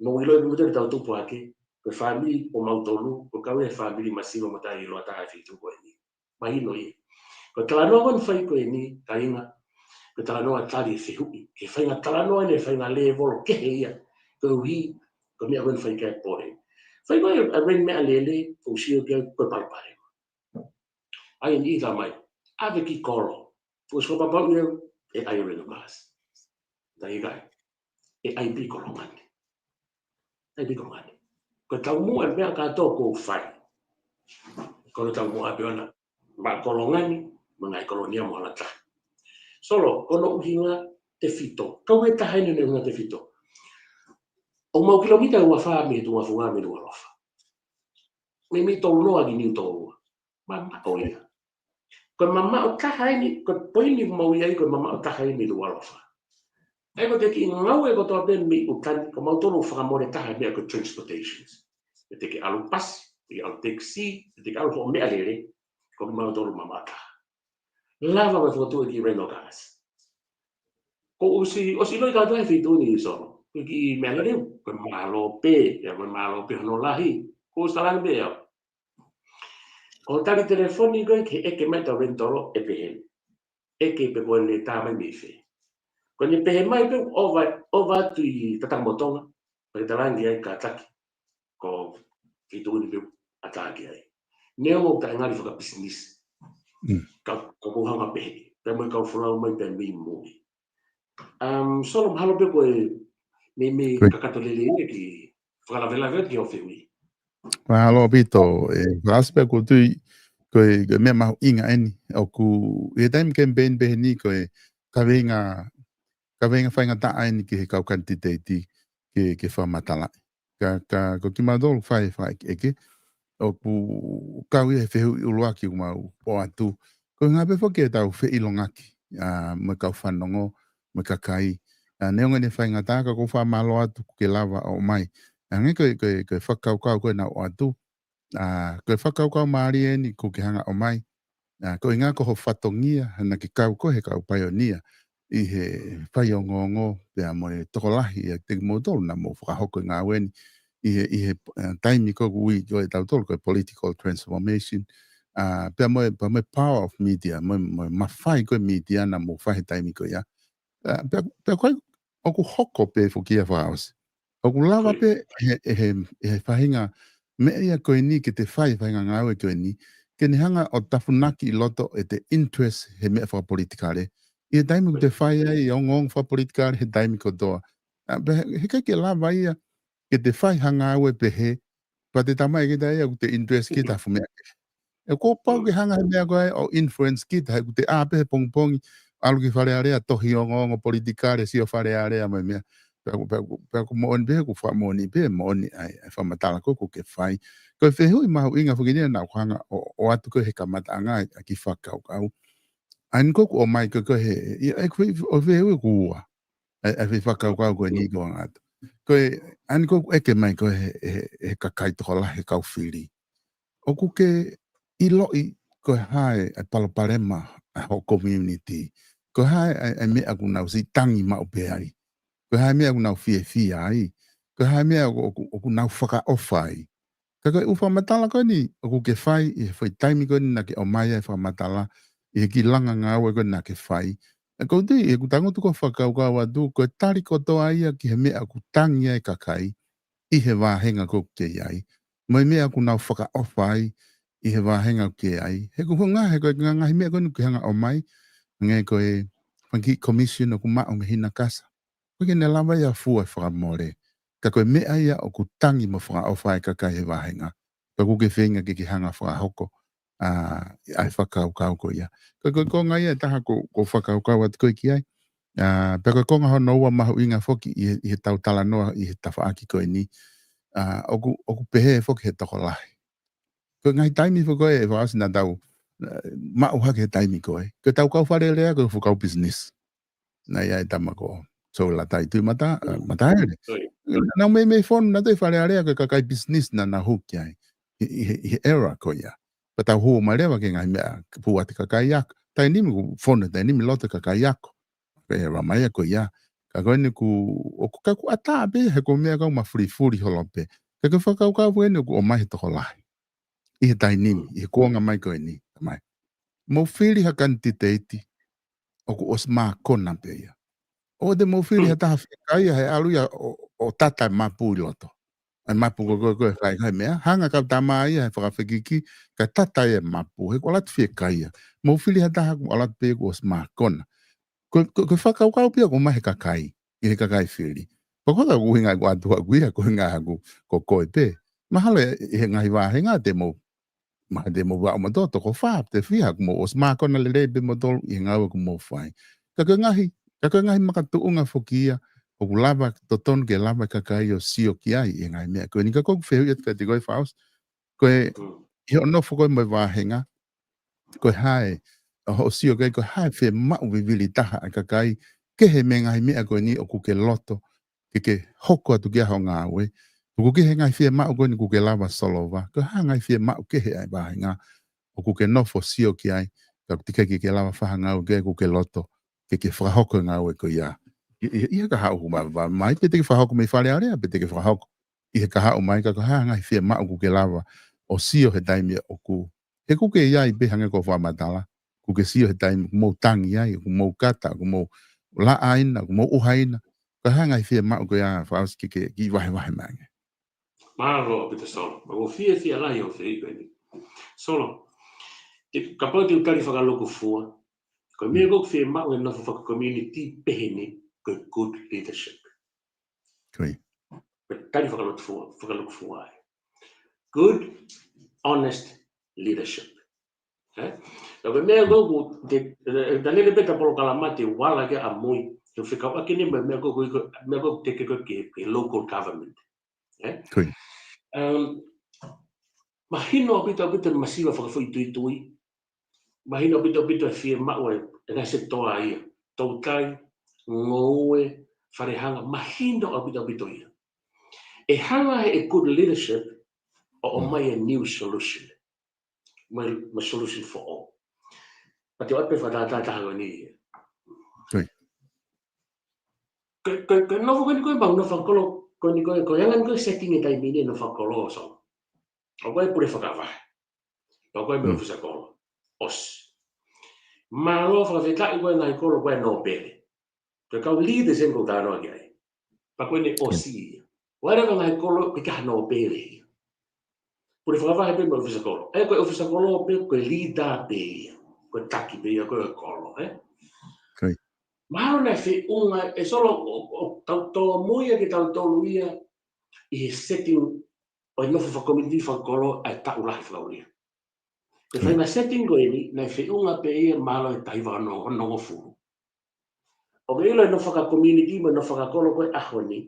Mau ʻilo e motu tau tupu hake, ko e fāmili ʻo mautolu, ko kau e fāmili masiva mo tai ʻilo ata e feituʻu ko eni. Mahino ia. Ko e talanoa ko eni fai ko eni, kāinga, ko e talanoa tali e fehuʻi. Ke fainga talanoa ʻene fainga lēvolo kehe ia. Koeʻuhi, ko e meʻa ko eni fai kai pole. Fai ko e, a ren meʻa lele, ko sio ke ko e palopale. Ai ni ita mai. Ave ki kolo. Ko sio papau ia, e ai rental cars. Tai kai. E ai pē kolo ngani. Ai pē kolo ngani. Ko e taumuʻa e meʻa kātoa ko fai. Ko e taumuʻa pē ona. Ma kolo ngani, ma ngai kolonia mo ala taha. Solo, ko hono ʻuhinga tefito. Kau e taha ʻene ʻuhinga tefito. ʻO mau kilomita ua fā mei Tuʻafunga mei Nukuʻalofa. Mei, mei Taunoa ki Niutōua. Mamaʻo ia. Ko e mamaʻo taha eni, ko e poini mau ia ai, ko e mamaʻo taha eni Nukuʻalofa. ʻA ia ko e kiʻi ngāue kotoa pē mei ʻuta ni, ko mautolu fakamole taha e meʻa ko e transportations. Pe te ke ʻalu pasi, pe te ke ʻalu taxi, pe te ke ʻalu hoʻo meʻa lele, ko mautolu mamaʻo taha. Lava ko e fokotuʻu e kiʻi rental cars. Ko ʻosi, ʻosi ʻilo kātoa e feituʻu ni Solo. Ko e kiʻi meʻa lele, ko e mālō pē, ia ko e mālō pē hono lahi. Ko ʻosi talaange pē au. ʻO tali telefoni ko e ke ʻeke mai tau rental e pehē. ʻEke pe ko ʻene tā mai mei fē. Ko ʻene pehē mai pē ʻova, ʻova atu ʻi Tatakamotonga. Pea ke talaange ai kātaki. Ko feituʻu ni pē ʻatā ki ai. Neongo ʻoku taʻengali fakapisinisi. Ka, ka ko hanga pehē. Pea mo e kau folau mai pē mei mui. Um, Solo, mahalo pē ko e mei, mei kakato lele ia ki fakalavelave ki ho fehuʻi. Mahalo ʻaupito, e, fakaʻosi pē ko tui, ko e, ko e meʻa mahuʻinga eni, ʻoku, ʻi he taimi campaign pehē ni ko e, kaveinga, kaveinga faingataʻa eni ki he kau kanititeiti, ke, ke fakamatalaʻi. Ka, ka, ko kimautolu fai, fai ʻeke, ʻoku kau ia he fehuʻi ʻuluaki ʻoku mau ʻoatu. Ko e ngā pē foki e tau feʻilongaki, a, mo e kau fanongo, mo e kakai. A, neongo ʻene faingataʻa ka ʻoku ou fakamālō atu kuo ke lava ʻo ʻomai. Hangē ko e, ko e, ko e fakakaukau ko ē naʻa ku ʻoatu. A, ko e fakakaukau mālie eni kuo ke hanga ʻo ʻomai. A, ko e ʻuhinga ko ho fatongia, naʻa ke kau koe he kau paionia. ʻI he faiongoongo, pea mo e tokolahi, ʻa kimoutolu naʻa mou fakahoko e ngāue ni. ʻI he, ʻi he, a, taimi ko ē ʻoku ui ko ē ʻe tautolu ko e political transformation. A, pea mo e, pea mo e power of media, mo e, mo e mafai ko ē media naʻa mou fai he taimi ko ia. A, pea, pea ko e, ʻoku hoko pē foki ia fakaʻosi. ʻOku lava pē he, he, he, he faʻahinga meʻa ia ko eni ke te fai, faʻahinga ngāue ko eni, ke ne hanga ʻo tafunaki ʻi loto ʻete interest he meʻa fakapolitikale. ʻI he taimi ʻoku te fai ai, ongoongo fakapolitikale, he taimi kotoa. A, pea he, heʻikai ke lava ia, ke te fai ha ngāue pehē, pea te tamaʻi kita ia ʻoku te interest kita he fuʻu meʻa kehe. ʻE kuo pau ke hanga he meʻa ko ē ʻo influence kita, he ʻoku te ʻā pē he pongipongi, ʻalu ki Fale Alea, tohi ongoongo politikale, sio Fale Alea mo e meʻa. Pea ʻoku, pea ʻoku, pea ʻoku moʻoni pē, ʻoku fakamoʻoni pē, moʻoni ʻa e, ʻa e fakamatala ko ē ʻoku ke fai. Ko e fehuʻi mahuʻinga foki eni naʻa ku hanga ʻo, ʻoatu ko ē he kamataʻanga ʻa e kiʻi fakakaukau. ʻA eni ko ē ʻoku ʻomai ko ē he, ʻi, ʻa e ko e, ʻo e fehuʻi ʻoku ua. ʻA e, ʻa e fakakaukau ko eni ko anga atu. Ko e, ʻa eni ko ē ʻoku ʻeke mai ko ē he, he, he kakai tokolahi he kau fili. ʻOku ke ʻiloʻi ko e hā e palopalema ʻa ho community. Ko e hā e, e meʻa ʻoku nau siʻi tangi maʻu pē ai. Ko e hā e meʻa ʻoku nau fiefia ai. Ko e hā e meʻa ʻoku, ʻoku, ʻoku nau fakaʻofa ai. Ka ko e ʻū fakamatala ko eni, ʻoku ke fai, ʻi he foʻi taimi ko eni naʻa ke ʻomai ai e fakamatala, ʻi he kiʻi langa ngāue ko eni naʻa ke fai. ʻE ʻoku ou tui, ʻi heʻeku tangutu ko ē ʻo fakakaukau atu, ko e tali kotoa ia ki he meʻa ʻoku tangi ai e kakai, ʻi he vāhenga ko ē ʻoku ke ʻi ai. Mo e meʻa ʻoku nau fakaʻofa ai, ʻi he vāhenga ʻoku ke ʻi ai. He ʻoku hangē, he ko e ngaahi meʻa ko eni ʻoku ke hanga ʻo ʻomai, hangē ko e Mo e kiʻi commission ʻoku maʻu mei Hina Kasa. ʻOku ʻikai ke ne lava ia ʻo fua e fakamole. Ka ko e meʻa ia ʻoku tangi mo fakaʻofa e kakai he vāhenga. Ka ʻoku ke feinga ke ke hanga ʻo fakahoko ʻa, ʻa e fakakaukau ko ia. Ka ko e konga ia ʻe taha ʻoku, ʻoku ou fakakaukau atu ko ē ki ai. ʻA, pea ko e konga hono ua mahuʻinga foki ʻi he, ʻi heʻetau talanoa ʻi he tafaʻaki ko eni. ʻA, ʻoku, ʻoku pehē foki he tokolahi. Ko e ngaahi taimi foki ko ē, ʻe Fakaʻosi, naʻa tau, ʻa, maʻu hake he taimi ko ē. Ko ʻetau kau Fale Alea ko e fuʻu kau business. Naʻe ʻi ai e tama ko Sola Taitui Mata, ʻa, Mataele. Naʻa nau meimei fonu nautolu he Fale Alea ko e kakai business naʻa nau hū ki ai. ʻI, ʻi, ʻi he era ko ia. Pea tau hū mai leva ki he ngaahi meʻa, pū atu e kakai ako. Taimi ni ʻoku fonu, taimi ni loto e kakai ako. Ko e era mai ia ko ia. Ka ko eni ʻoku, ʻoku, ka ʻoku ʻatā pē he ko e meʻa ʻoku mau fulifuli holo pē. Ka ko e fakakaukau ko eni ʻoku ʻomai he tokolahi. ʻI he taimi ni, ʻi he kuonga mai ko eni, mai. Mou fili ha kanititeiti ʻoku ʻosi mākona pē ia. ʻOua te mou fili ha taha fiekaia he ʻalu ia ʻo, ʻo tata e mapu ʻi loto. ʻA e mapu ko ē, ko ē, ko ē, fai, fai meʻa. Hanga e kau tama ia he fakafekiki, kae tata e mapu, he ʻoku ʻalu atu fiekaia. Mou fili ha taha ʻoku ʻalu atu pē ʻoku ʻosi mākona. Ko, ko, ko e fakakaukau pē ia ʻoku ʻomai he kakai, ʻi he kakai fili. Pea ko e ʻuhinga ʻoku ʻatu atu ia, ko e ʻuhinga ʻoku, ko koe pē. Mahalo ʻi he ngaahi vāhenga te mou, mahalo te mou vaʻu mo toko fā, pe fiha, ʻoku mou ʻosi mākona lelei pē moutolu ʻi he ngāue ʻoku mou fai. Ka ko e ngaahi, ka ko e ngaahi makatuʻunga foki ia, ʻoku lava, totonu ke lava e kakai ʻo sio ki ai ʻi he ngaahi meʻa ko eni. Ka ko ʻeku fehuʻi atu kiate koe Fakaʻosi, ko e, ʻi hoʻo nofo ko ē mo e vāhenga, ko e hā e, ʻa hoʻo sio ki ai, ko e hā e fiemaʻu vivili taha ʻa e kakai, kehe mei he ngaahi meʻa ko eni ʻoku ke loto ke ke hoko atu ki ai hoʻo ngāue. Tuku kehe e ngaahi fiemaʻu ko eni ʻoku ke lava ʻo solova. Ko e hā e ngaahi fiemaʻu kehe ʻa e vāhenga ʻoku ke nofo ʻo sio ki ai, ka ʻoku teʻeki ke ke lava ʻo fai ha ngāue ki ai, ʻoku ke loto ke ke fakahoko e ngāue ko ia. ʻI, ʻi, ʻi he kahaʻu ʻoku ma, ma, mai, pe te ke fakahoko mei Fale Alea, pe te ke fakahoko ʻi he kahaʻu mai, ka ko e hā e ngaahi fiemaʻu ʻoku ke lava ʻo sio he taimi ʻoku, he ʻoku ke ʻi ai pē hangē ko e fakamatala, ʻoku ke sio he taimi ʻoku mou tangi ai, ʻoku mou kata, ʻoku mou laʻaina, ʻoku mou ʻuhaina. Ko e hā e ngaahi fiemaʻu ko ia Fakaʻosi, ke, ke kiʻi vahevahe mai ange. Mālō ʻaupito Solo. ʻOku ou fiefia lahi ʻi hoʻo fehuʻi ko eni. Solo, te, kapau te u tali fakalūkufua, ko e meʻa ʻoku fiemaʻu he nofo faka-community pehē ni, ko e good leadership. Ko ia. Ko e tali fakalūkufua, fakalūkufua ai. Good, honest leadership. Ē? Ka ko e meʻa ko ē ʻoku te, ē, ē, ta lele pē ʻeta polokalama te u ala ki ai ʻamui, te u fekauʻaki eni mo e meʻa ko ē, ko e, ko e, meʻa ko ē ʻoku teʻeki ke, ke, ke local government. Ē? Ko ia. Um, mahino ʻaupito ʻaupito e masiva fakafoʻituitui. Mahino ʻaupito ʻaupito e fiemaʻu e, e ngaahi sekitoa ia. Toutai, ngoue, fale hanga, mahino ʻaupito ʻaupito ia. ʻE hanga ʻe he good leadership ʻo, ʻo ʻomai e new solution. Mo e, mo e solution for all. Pea te u ʻoatu pē fakatātā ʻe taha ko eni. Ko ia. Ko, ko, ko e nofo ko eni ko ē ʻemau nofo fakakolo, ko eni ko ē, ko e anga eni ko ē e setting he taimi ni e nofo fakakolo Solo. ʻOku ʻi ai e pule fakavahe. ʻOku ʻi ai mo e ʻofisa kolo. ʻOsi. Mālō fakafetaʻi ko e ngaahi kolo ko e nōpele. Ko e kau leaders eni ʻoku ou talanoa ki ai. Pea ko eni ʻosi ia. ʻOku ʻi ai e ngaahi kolo ʻoku ʻikai ha nōpele ia. Pule fakavahe pē mo e ʻofisa kolo. ʻE ko e ʻofisa kolo pē ko e leader pē ia. Ko e taki pē ia ko e kolo, ē? Ko ia. Mahalo naʻe feʻunga, ē Solo, ʻo, ʻo, tau tōmui ia ke tau tolu ia ʻi he setting ʻo e nofo faka-community fakakolo ʻa e taʻu lahi fakaulia. Ko e faʻahinga setting ko eni, naʻe feʻunga pē ia mahalo he taha hiva ono, ono nofo. ʻOku ke ʻilo e nofo faka-community mo e nofo fakakolo ko e ʻaho ni,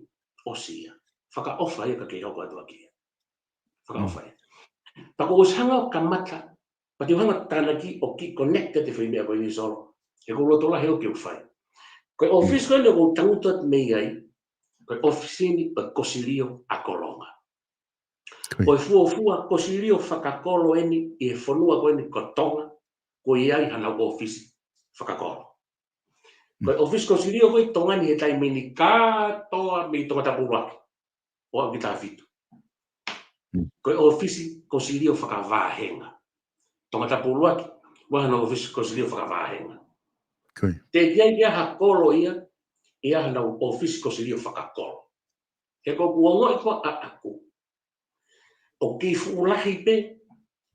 ʻosi ia. Fakaʻofa ia ka ke hoko atu ʻaki ia. Fakaʻofa ia. Pea ʻoku ou ʻosi hanga ʻo kamata, pea te u hanga ʻo tānaki ʻo kiʻi connect atu e foʻi meʻa ko eni Solo. He ʻoku ou loto lahi ʻoku ou fai. Ko e ʻōfisi ko eni ʻoku ou tangutu atu mei ai, ko e ʻōfisi ni ʻo e Kosilio ʻAkolonga. Ko ia. Ko e fuofua Kosilio fakakolo eni ʻi he fonua ko eni ko Tonga, ʻoku ʻi ai hanau ʻōfisi fakakolo. Ko e ʻōfisi Kosilio ko ē ʻi Tonga ni he taimi ni kātoa mei Tongatapu ʻUluaki ʻo aʻu ki Tāfitu. Ko e ʻōfisi Kosilio fakavāhenga. Tongatapu ʻUluaki, ʻoku ʻi ai hanau ʻōfisi Kosilio fakavāhenga. Ko ia. Teʻeki ai ke ʻi ai ha kolo ia, ʻi ai hanau ʻōfisi Kosilio fakakolo. He ʻoku ou ongoʻi ko ʻaʻaku, ʻoku kei fuʻu lahi pē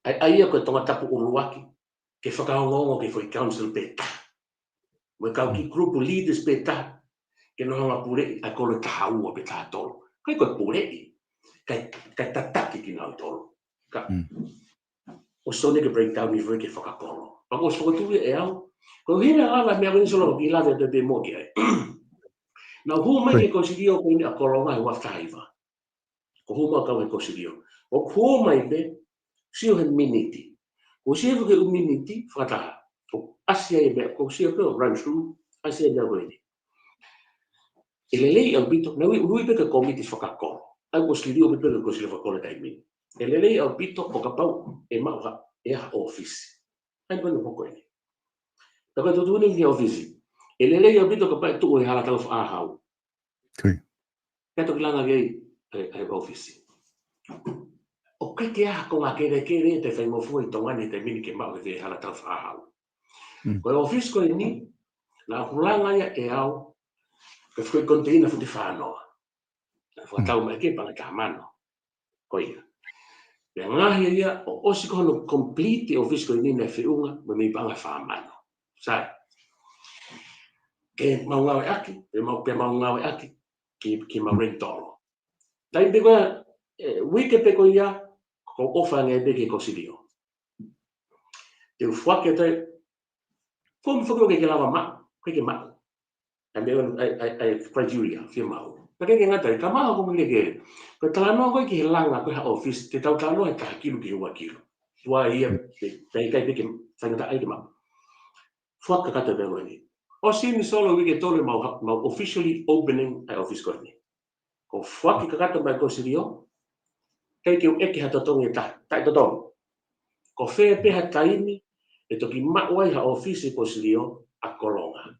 ʻa e, ʻa ia ko e Tongatapu ʻUluaki ke fakaongoongo ki he foʻi council pē taha. Mo e kau kiʻi group leaders pē taha, ke nau hanga puleʻi ʻa e kolo ʻe taha ua pe taha tolu. ʻIkai ko e puleʻi, kae, kae tataki kinautolu. Ka, ʻosi tonu ke breakdown ni foki ke fakakolo. Pea ʻoku ʻosi fokotuʻu ia ʻe au. Ko e hina ala meʻa ko eni Solo ʻoku ou lave atu pē mo ki ai. Naʻa ku hū mai ki he kosilio ko eni ʻa Kolonga he ua taha hiva. Ko e hū mai kau he kosilio. ʻOku hū mai pē, sio he miniti. Ko e sio he miniti, fakataha. Ko e ʻasi ai pē, ko e sio pē ʻo run through, ʻasi ai pē ko eni. ʻE lelei ʻaupito, naʻe ui, ui pē ke komiti fakakolo. ʻA ia ko e kosilio pē pē ko e kosilio fakakolo taimi ni. ʻE lelei ʻaupito ʻo kapau ʻe maʻu ha, ʻe ha ʻōfisi. ʻA ia ko eni hoko eni. Ka ko e tuʻutuʻuni ki he ʻōfisi. ʻE lelei ʻaupito kapau ʻe tuʻu he hala tau faʻahau. Ke toki langa ki ai, ʻe, ʻe ʻōfisi. ʻOku ʻikai ke ʻi ai ha konga kelekele ʻe te faingofua ʻi Tonga ni he taimi ni ke maʻu he hala tau faʻahau. Ko e ʻōfisi ko eni, naʻa ku langa ia ʻe au, ke fukui konteina futi fānoa. Naʻa ku fakatau mai ke paʻanga ʻe taha mano. Ko ia. Pea ngaohi ia ʻo ʻosi ko hono complete ʻōfisi ko eni naʻe feʻunga, mo e mei paʻanga ʻe fā mano. Sai. Ke mau ngāueʻaki, pea mau, pea mau ngāueʻaki, ki, ki mau rental. Taimi pē ko ia, ʻe, uike pē ko ia, ko e ʻofa ange pē ki he kosilio. Te u foaki atu, ko e meʻa foki ʻoku ʻikai ke lava maʻu, ʻikai ke maʻu. ʻA e meʻa, ʻa e, ʻa e, ʻa e criteria, fiemaʻu. Ka ʻikai ke ngata ai, ka maʻu ko e meʻa ke, ko e talanoa ko ē ki he langa, ko e ha ʻōfisi, te tau talanoa he taha kilu ki he ua kilu. Tua ia, pe, pe ʻikai pē ke, faingataʻa ai ke maʻu. Foaki kakato pē ko eni. ʻOsi eni Solo uike ʻe tolu mau ha-, mau officially opening ʻa e ʻōfisi ko eni. Ko e foaki kakato mai kosilio, ʻikai ke u ʻeke ha totongi ʻe taha, taʻetotongi. Ko fē pē ha taimi, ʻe toki maʻu ai ha ʻōfisi kosilio ʻa Kolonga.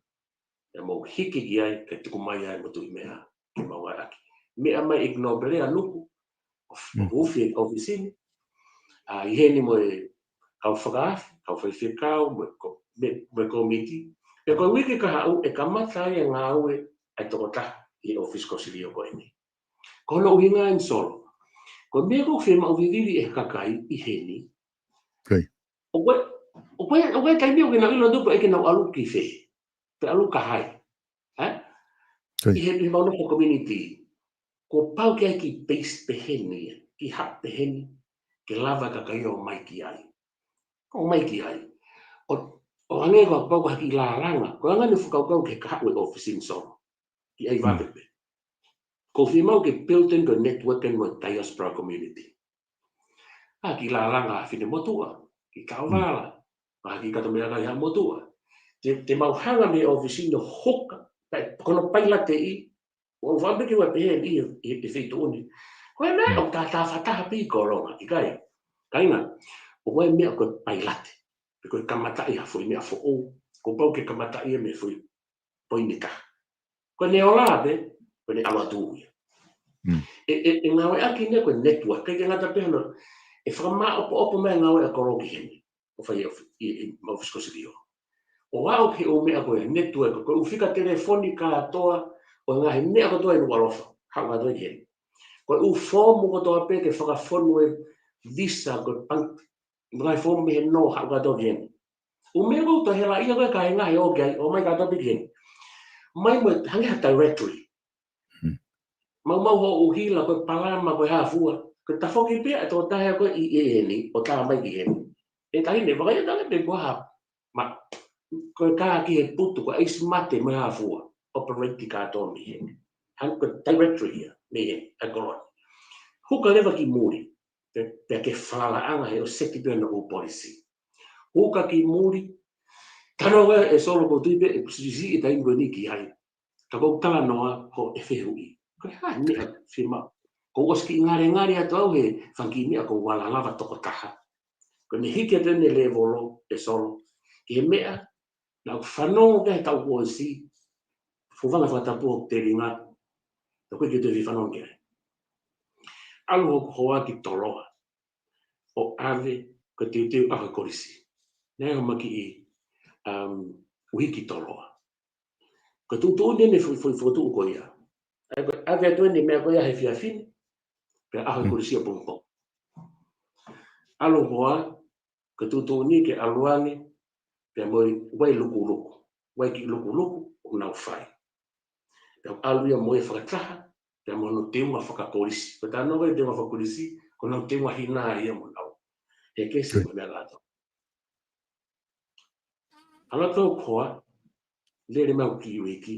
ʻE mau hiki ki ai, ke tuku mai ai mo Tuʻi Meʻa, ke mau ngāueʻaki. Meʻa mai ʻEiki Nōpele ʻa Nuku, ʻo f-, ʻo huufi e ʻōfisi ni. ʻA, ʻi heni mo e kau fakaafe, kau faifekau, mo e ko-, me, mo e komiti. Pea ko e uike kahaʻu ʻe kamata ai e ngāue ʻa e tokotaha ʻi he ʻōfisi kosilio ko eni. Ko hono ʻuhinga eni Solo. Ko e meʻa ʻoku fiemaʻu vivili ʻe he kakai ʻi heni. ʻOku ʻi ai, ʻoku ʻi ai, ʻoku ʻi ai taimi ʻoku nau ʻilo atu pē ʻoku nau ʻalu ki fē. Pe ʻalu ki hai. ʻE? ʻI he, ʻi he mau nofo community. Kuo pau ke ʻi ai e kiʻi base pehē ni, kiʻi hub pehē ni, ke lava e kakai ʻo ʻomai ki ai. ʻO ʻomai ki ai. ʻO, ʻo hangē ko e pau ko e kiʻi lālanga, ko e anga eni e fakakaukau ki he kahaʻu e ʻōfisi ni Solo. Ki ai vave pē. ʻOku fiemaʻu ke build in ko e network eni mo e diaspora community. ʻA, kiʻi lālanga ʻa e finemotuʻa, kiʻi kau vala, ʻa, kiʻi kato meʻakai ʻa e motuʻa. Te, te mau hanga mei he ʻōfisi ni ʻo huka, pai, ko hono pailateʻi, ʻo ʻoua pē ke ʻoua pehē ʻi, ʻi, ʻi he feituʻu ni. Ko e meʻa ʻoku tā, tā fakataha pē ʻi Kolonga, ʻikai. Kāinga, ʻoku ʻi ai e meʻa ko e pailate. Pe ko e kamataʻi ha foʻi meʻa foʻou, kuo pau ke kamataʻi ia mei he foʻi poini taha. Ko ʻene ola pē, ko ʻene ʻalu atu ia. ʻE, ʻe, ʻe ngāueʻaki eni ko e network, ʻikai ke ngata pē hano, ʻe fakamāʻopoʻopo mai e ngāue ʻa Kolo ki heni, ʻo fai ʻi, ʻi, ʻi, ʻi ʻōfisi kosilio. ʻO aʻu ki he ʻū meʻa ko e network, ko e ʻū fika telefoni kātoa, ʻo e ngaahi meʻa kotoa ʻi Nukuʻalofa, haʻu kātoa ki heni. Ko e ʻū foomu kotoa pē ke fakafonu e visa, ko e pang-, ngaahi foomu mei he nō haʻu kātoa ki heni. ʻŪ meʻa ʻoku tau hela ia ko e kāinga he ō ki ai, ō mai kātoa pē ki heni. Mai mo e hangē ha directory. Mau maʻu hoʻo ʻuhila, ko e palama, ko e hā fua. Ko e tafoki pē ʻa e tokotaha ko ē ʻi, ʻi heni, ʻo tā mai ki heni. ʻE tahi ne, vaka ia tale pē ko ha, ma, ko e kā ki he putu, ko e ʻaisi mate mo e hā fua. Operate kātoa mei heni. Hangē ko e directory ia, mei heni, ʻa Kolo ni. Huka leva ki muli. Pea, pea ke falalaʻanga he ʻo seti pē ʻa e ʻū policy. Huka ki muli, talanoa ʻe Solo ʻoku ou tui pē, ʻe sisi e taimi ko eni ki ai. Ka ʻoku ou talanoa ko e fehuʻi. Ko e hā e meʻa fiemaʻu. Kuo u ʻosi kiʻi ngalingali atu au he fanga kiʻi meʻa ʻoku ou ala lava tokotaha. Ko ʻene hiki atu ʻene lēvolo ʻe Solo. Ki he meʻa, naʻa ku fanongo ki ai he taʻu kuo ʻosi, fufanga fakatapu ʻo telinga, naʻa ku ʻikai ke toe fanongo ki ai. ʻAlu hoku hoa ki Toloa, ʻo ʻave, ko e teuteu ʻaho e kolisi. Naʻe ʻi ai homa kiʻi, um, uike ki Toloa. Ko e tuʻutuʻuni ʻene foʻi, foʻi fokotuʻu ko ia. ʻA ia ko e ʻave atu ʻene meʻa ko ia he efiafi ni, pea ʻaho e kolisi ʻapongipongi. ʻAlu hoa, ko e tuʻutuʻuni ke ʻalu ange, pea mo e Wailukuluku. ʻoku ʻi ai e kiʻi lukuluku ʻoku nau fai. Pea ʻalu ia mo e fakataha, pea mo hono teunga fakakolisi. Ko e talanoa ko e teunga fakakolisi, ko honau teunga hina ia mo nau. He kesi ko e meʻa lata. ʻAlu atu ʻa e hoa, lele mai ʻo kiʻi uike.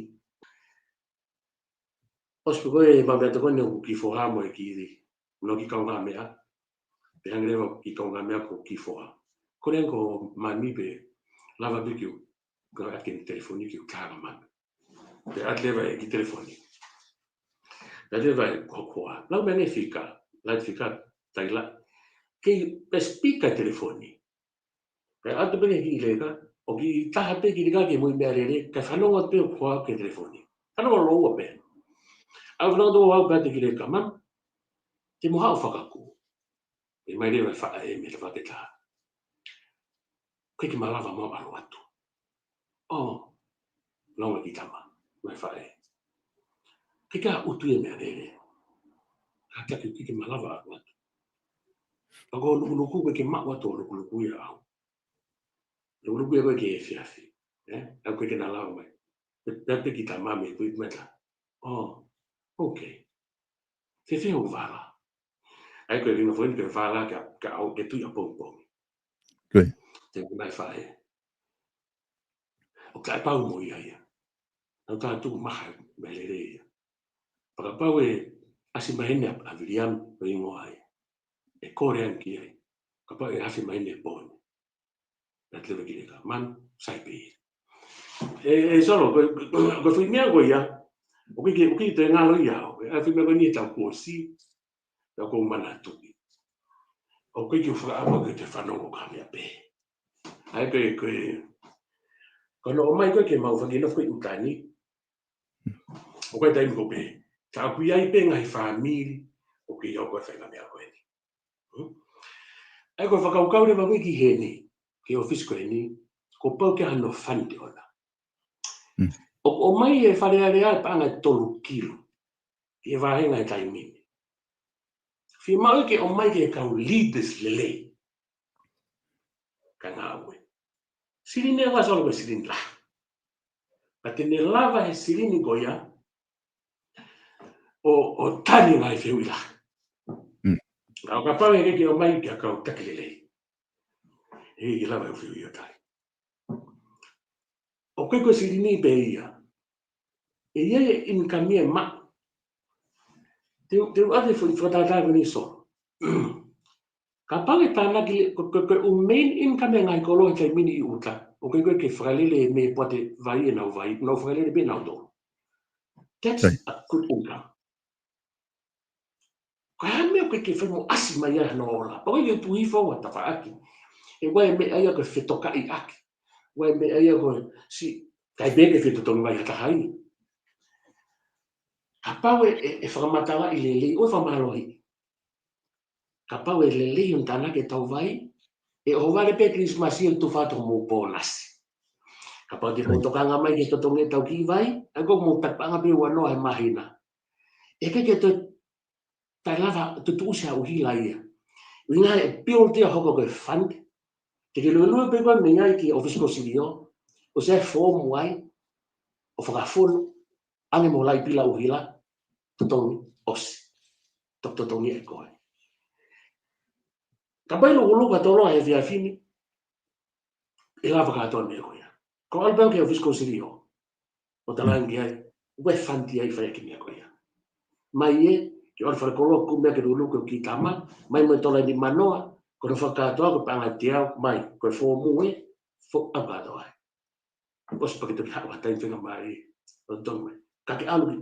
ʻOsi pē ko e meʻa pē ʻa e tokoni ʻoku kiʻi foha mo e kiʻi, nau kiʻi kaungāmeʻa. Pea hangē leva kiʻi kaungāmeʻa ko e kiʻi foha. Ko e lea ko mami pē, lava pē ke u, ka ʻoatu kiʻi telefoni ke u tala mami. Pea ʻoatu leva e kiʻi telefoni. Pea ʻoatu leva e hoa. Lau mai e fika, lau fika, taila. Kei pē speaker telefoni. Pea ʻoatu pē ki he kiʻi leka, ʻoku kiʻi taha pē kiʻi leka ke mui meʻalele, kae fanongo pē ʻa e hoa ki he telefoni. Fanongo lōua pē. ʻOku fanongo atu ʻa e hoa pē ʻa e kiʻi leka, mami, te mo haʻu ʻo fakakū. Pea ʻomai leva e faʻē mei he tafaʻaki ʻe taha. ʻOku ʻikai ke malava mo ʻalu atu. ʻŌ, lau mai e kiʻi tama, mai faʻē. ʻIkai ke ʻutu ia meʻalele. Kātaki ʻoku ʻikai ke malava ʻalu atu. Pea ko e lukuluku ʻoku ʻikai ke maʻu atu ʻa e lukuluku ia ʻaʻau. Lukuluku ia ko ē ki he efiafi. ʻE? ʻOku ʻikai ke na lava mai. Pea, pea pehē ki he tama mei he kui meta. ʻŌ, okay. Fēfē hoʻo vala? ʻA ia ko e ʻuhinga foʻou eni ko e vala ke, ke ʻalu ke tui ʻapongipongi. Ko ia. Te u mai faʻē. ʻOku taʻepau mo ia ia. Nau tā tuku maha meʻalele ia. Pea kapau ʻe ʻasi mai heni ʻa, ʻa Viliami ko e hingoa ia. ʻE kole ange ki ai. Kapau ʻe ʻasi mai heni he pō ni. Pea ʻoatu leva e kiʻi leka. Mami, sai pē. ʻE, ʻe Solo, ko, ko, ko e foʻi meʻa ko ia. ʻOku ʻikai ke, ʻoku ʻikai ke toe ngalo ia. ʻE, ʻa e foʻi meʻa ko eni ʻe tau kuo ʻosi. Pea ʻoku ou manatuʻi. ʻOku ʻikai ke u fakaʻamu ke te fanongo ki ha meʻa pehē. ʻA ia ko e, ko e, ko hono ʻomai ko ē ke mau faki nofo ko ē ʻi ʻuta ni. ʻOku ʻi ai e taimi ko ē pē. Ka ʻoku ʻi ai pē ngaahi fāmili, ʻoku ʻi ai ko e faʻahinga meʻa ko eni. Hmm? ʻA ia ko e fakakaukau leva ko ē ki heni, ki he ʻōfisi ko eni, kuo pau ke ʻi ai hano fund ʻoʻona. Hmm. ʻOku ʻomai ʻe Fale Alea e paʻanga ʻe tolu kilu, ʻi he vāhenga ʻi he taimi ni. Fiemaʻu ke ʻomai ki he kau leaders lelei. Ka ngāue. Silini ʻe ua Solo ko e silini lahi. Ka te ne lava he silini ko ia, ʻo, ʻo tali mai fehuʻi lahi. Mm. Ka ʻo kapau ʻe ʻikai ke ʻomai ki he kau taki lelei. ʻE ʻikai ke lava ʻe he fehuʻi ʻo tali. ʻOku ʻikai ko e silini pē ia. ʻE ʻi ai e income ia ʻe maʻu. Te u, te u ʻoatu e foʻi fakatātā ko eni Solo. Kapau ʻe tānaki, ko, ko, ko e ʻū main income ʻa e ngaahi kolo he taimi ni ʻi ʻuta. ʻOku ʻikai ko e ke fakalele mei he poate vai ʻenau vai, nau fakalele pē ʻenau tolo. That's Right. a good income. Ko e hā e meʻa ʻoku ʻikai ke fai mo ʻasi mai ai hano ola. Pea ʻoku ʻikai ke tuʻu hifo ʻa e tafaʻaki. ʻE ʻi ai e meʻa ia ko e fetokaʻiʻaki. ʻI ai e meʻa ia ko e si, ʻikai pē ke fetotongi mai ha taha ia. Kapau ʻe, ʻe, ʻe fakamatalaʻi lelei, ʻo fakamālohiʻi. Kapau ʻe lelei hono tānaki ʻetau vai, ʻe ʻohovale pē Kilisimasi ʻo tufa atu hoʻomou pōnasi. Kapau te mou Right. tokanga mai ke totongi ʻetau kiʻi vai, ʻa ia ko hoʻomou taki paʻanga pē ua noa he māhina. ʻE ʻikai ke toe taʻelava tutuʻusi ha ʻuhila ia. ʻUhinga he build ia hoko ko e fund. Te ke luelue pē koe mei ai ki he ʻōfisi Kosilio, ʻosi ʻai e foomu ai, ʻo fakafonu, ʻange mo e laʻi pila ʻuhila, totongi, ʻosi. Toki totongi ʻe koe. Kapau ʻe lukuluku ha tolo he efiafi ni, ʻe lava kātoa e meʻa ko ia. Ko e ʻalu pē au ki he ʻōfisi Kosilio, ʻo talaange ki ai, ʻoku ʻi ai e fund ia ʻe fai ʻaki e meʻa ko ia. Mai ē, ke ʻalu fale kolo, ʻoku meʻa ke lukuluku e kiʻi tama, mai mo e tola ʻe nima noa, ko hono fakakātoa ko e paʻanga ʻe teau, mai, ko e foomu ē, fo, ʻalu kātoa ai. ʻOsi pea ke toki haʻu ha taimi fenga mai, ʻo totongi mai. Ka ke ʻalu ki,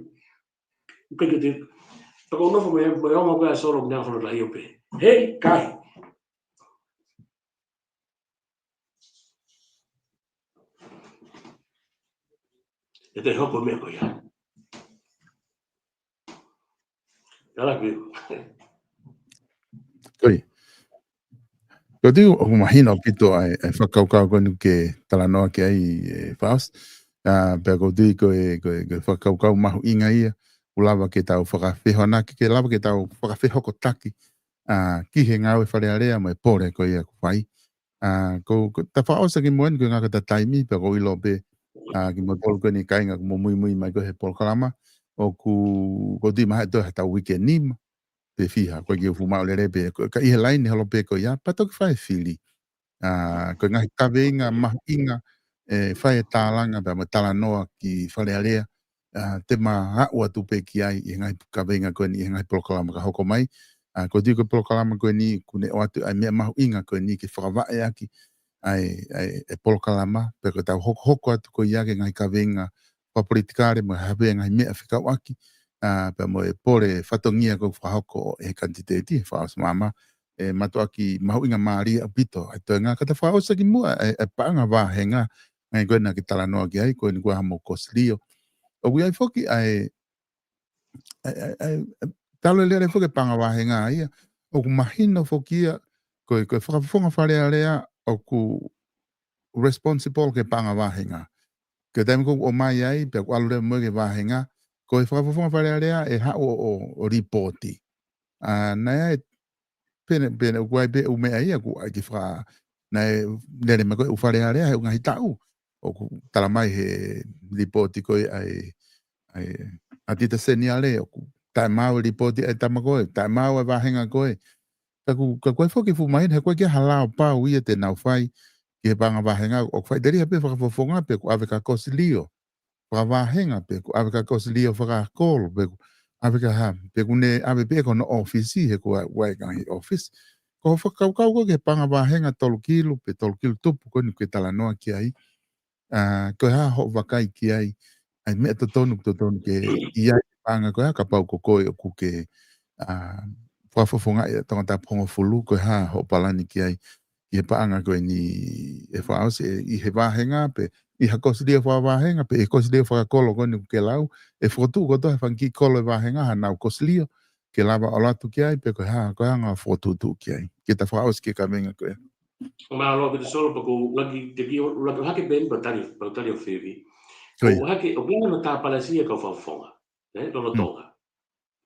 ʻikai ke te, pea ko e nofo mo e, mo e ongo ko ē ʻa Solo, mo e ongo ko ē ʻa Laʻio pē. Hei, kai! ʻE te hoko e meʻa ko ia. Tala ki. Ko ia. Ko e tui ʻoku mahino ʻaupito ʻa e, ʻa e fakakaukau ko eni ke talanoa ki ai ē Faʻosi. ʻA, pea ko e tui ko e, ko e, ko e fakakaukau mahuʻinga ia. ʻOku lava ke tau fakafehoanaki, ke lava ke tau fakafehokotaki. ʻA, ki he ngāue Fale Alea mo e pole ko ia ʻoku fai. ʻA, ko, ko, ta fakaʻosi ki muʻa eni ko e ngata ʻeta taimi, pea ʻoku ou ʻilo pē, ʻA, ki mo e polo ko eni kāinga ʻoku mo muimui mai ko ē he polokalama, ʻoku, ʻoku ou tui mahalo ʻe toe ha tau uike ʻe nima pe fiha, ko e kiʻi fuʻu maʻu lelei pē, ko e, ka ʻi he laine holo pē ko ia, pea toki fai e fili. ʻA, ko e ngaahi kaveinga mahuʻinga ʻe fai e tālanga pea mo e talanoa ki Fale Alea, ʻa, te ma aʻu atu pē ki ai ʻi he ngaahi kaveinga ko eni ʻi he ngaahi polokalama ka hoko mai. ʻA, ʻoku ou tui ko e polokalama ko eni ʻoku ne ʻoatu ʻa e meʻa mahuʻinga ko eni ke fakavaʻe ʻaki ʻa e, ʻa e, e polokalama, pea ko ʻetau hokohoko atu ko ia ki he ngaahi kaveinga fakapolitikale mo e hā pē ngaahi meʻa fekauʻaki, ʻa, pea mo e pole fatongia ʻoku fakahoko ʻe he kanititeiti, he fakaʻosi māmā, ʻe mātuʻaki mahuʻinga mālie ʻaupito ʻa e toenga. Ka ta fakaʻosi ki muʻa ʻa e, ʻa e paʻanga vāhenga, ngaahi ko ena ke talanoa ki ai, ko eni kuo hā mo Kosilio. ʻOku ʻi ai foki ʻa e, ʻa e, ʻa e, ʻa e, talu e lele foki e paʻanga vāhenga ia, ʻoku mahino foki ia, ko e, ko e fakafofonga Fale Alea ʻoku responsible ki he paʻanga vāhenga. Ko e taimi ko ē ʻoku ʻomai ai, pea ʻoku ʻalu leva mo ia ki he vāhenga, ko e fakafofonga Fale Alea ʻe haʻu ʻo, ʻo, ʻo lipooti. ʻA, naʻe ʻi ai, pehē, pehē, ʻoku ʻi ai pē ʻū meʻa ia, ʻoku ʻai ke faka-, naʻe lele mai ko ē ʻū Fale Alea he ʻū ngaahi taʻu. ʻOku tala mai he lipooti ko ē ʻa e, ʻa e, ʻa Tita Seniale, ʻoku taʻemaau e lipooti ʻa e tama ko ē, taʻemaau e vāhenga ko ē. Ka ʻoku, ka ʻoku ʻi ai foki e fuʻu mahino, he ʻoku ʻikai ke ʻi ai ha lao pau ia te nau fai ki he paʻanga vāhenga, ʻoku faʻiteliha pē fakafofonga pe ʻoku ʻave kia Kosilio fakavāhenga pe ʻoku ʻave kia Kosilio fakakolo pe ʻoku ʻave kia hā, pe ʻoku ne ʻave pē ki hono ʻōfisi he ʻoku ʻi ai e ngaahi ʻōfisi. Ko e fakakaukau ko ē ki he paʻanga vāhenga tolu kilu pe tolu kilu tupu ko eni ʻoku ke talanoa ki ai. ʻA, ko e hā hoʻo vakai ki ai, ʻa e meʻa totonu, totonu ke ʻi ai e paʻanga ko ē, kapau ko koe ʻoku ke, ʻa, fakafofongaʻi e Tongatapu hongofulu, ko e hā hoʻo palani ki ai, ʻi he paʻanga ko eni ʻe fakaʻosi, ʻe, ʻi he vāhenga pe, ʻi ha Kosilio fakavāhenga pe, ʻi he Kosilio fakakolo ko eni ʻoku ke lau, ʻe fokotuʻu kotoa he fanga kiʻi kolo e vāhenga hanau Kosilio, ke lava ʻo ʻalu atu ki ai, pe ko e hā, ko e hā e anga e fokotuʻutuʻu ki ai. Ke ta fakaʻosi ki he kaveinga ko ē. Mālō ʻaupito Solo, pea ʻoku ou laki, te ki o, laki ʻo hake pē eni pea tali, pea tali ʻo Fevi. Ko ia. ʻOku hake, ʻoku ʻi ai hono tāpalasia e kau fakafofonga, ē, lolotonga.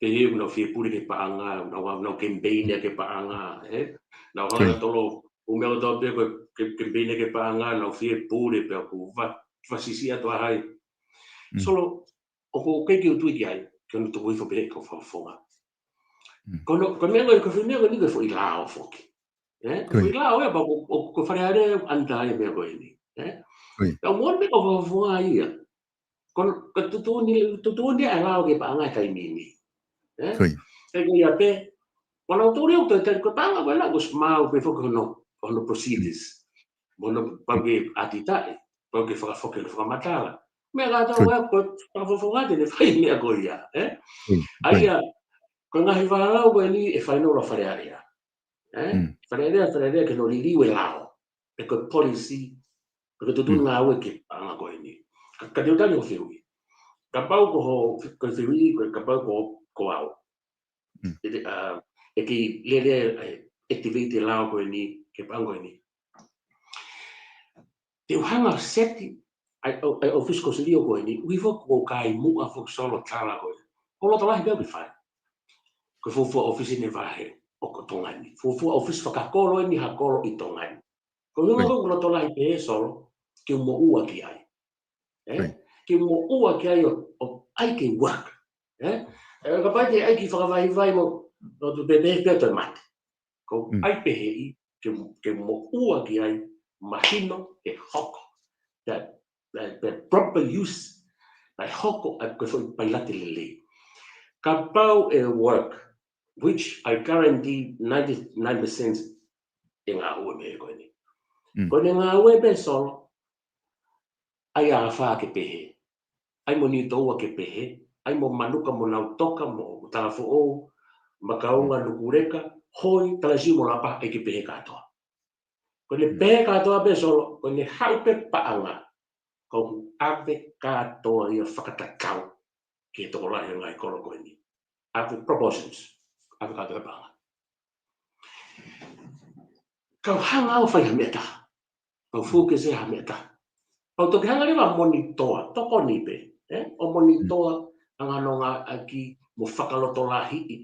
Pehē ʻoku nau fie pule ki he paʻanga, nau, nau kemipeini ki he paʻanga, ē? Nau hanga ʻo tolo, ʻū meʻa kotoa pē ko e ke, kemipeini ki he paʻanga, nau fie pule pea ʻoku fa-, fasiʻisiʻi atu ʻa hai. Solo, ʻoku ou kei ke u tui ki ai, ke u tuku hifo pē he kau fakafofonga. Ko hono, ko e meʻa ko ē, ko e foʻi meʻa ko eni ko e foʻi lao foki. Ē? Ko e foʻi lao ia, pea ko, ko, ko Fale Alea ʻoku ʻanitā ai e meʻa ko eni. Ē? Pea ʻoku moʻoni pē kau fakafofonga ia. Ko, ko e tuʻutuʻuni, tuʻutuʻuni ʻa e lao ki he paʻanga he taimi ni. Ē? Pea ko ia pē, ko ʻenau tō leo ko e tali ko e paʻanga ko ē lao, ʻoku ʻosi maau pē foki hono, hono procedures. Mo hono pau ke ʻatitaʻi, pau ke fakafoki hono fakamatala. Meʻa kātoa ko e fakafofonga te ne fai meʻa ko ia, ē? ʻA ia, ko e ngaahi vāhenga ko eni ʻe fai noa ʻi Fale Alea. Ē? Fale Alea, Fale Alea ke nau liliu e lao. Pe ko e policy, pe ko e tuʻutuʻuni ngāue ki he paʻanga ko eni. Ka, ka te u tali ho fehuʻi. Kapau ko ho, ko e fehuʻi, ko e kapau ko, ko au. ʻE te, ʻa, ʻe kei lele, ʻe, activate e lao ko eni, ki he paʻanga ko eni. Te u hanga ʻo seti, ʻa e, ʻa e ʻōfisi Kosilio ko eni, ʻuhi foki ʻoku ou kai muʻa foki Solo tala ko ē. Ko e loto lahi pē ʻoku ke fai. Ko e fuofua ʻōfisi eni vahe ʻo ko Tonga ni. Fuofua ʻōfisi fakakolo eni ha kolo ʻi Tonga ni. Ko e ʻuhinga ko e loto lahi pē Solo, ke moʻua ki ai. Ē? Ke moʻua ki ai ʻo, ʻo ʻai ke work. Ē? Ē, kapau te ʻai ke fakavaivai mo, ʻo tu pē pē pē ʻo toe mate. Ko e ʻai pē he ʻi, ke, ke moʻua ki ai, mahino, ke hoko. That, that, that proper use, ʻa e hoko, ʻa e ko e foʻi pailate lelei. Kapau ʻe work, which I guarantee ninety-nine percent ʻe ngāue mei he ko eni. Ko ʻene ngāue pē Solo, ʻai afā ke pehē. ʻAi mo Niutoua ke pehē. ʻAi mo Manuka mo Nautoka mo Talafoʻou, Makaunga, Nukuleka, Hoi, Talasiu mo Lapaha ʻai ke pehē kātoa. Ko ʻene pehē kātoa pē Solo, ko ʻene haʻu pē paʻanga. Ka ʻoku ʻave kātoa ia fakatatau ki he tokolahi ʻo e ngaahi kolo ko eni. ʻAve proportions. ʻAve kātoa e paʻanga. Kau hanga ʻo fai ha meʻa taha. Kau focus he ha meʻa taha. Kau toki hanga leva ʻo monitoa, tokoni pē, ē? ʻO monitoa ʻa e nganonga ʻaki mo fakalotolahiʻi.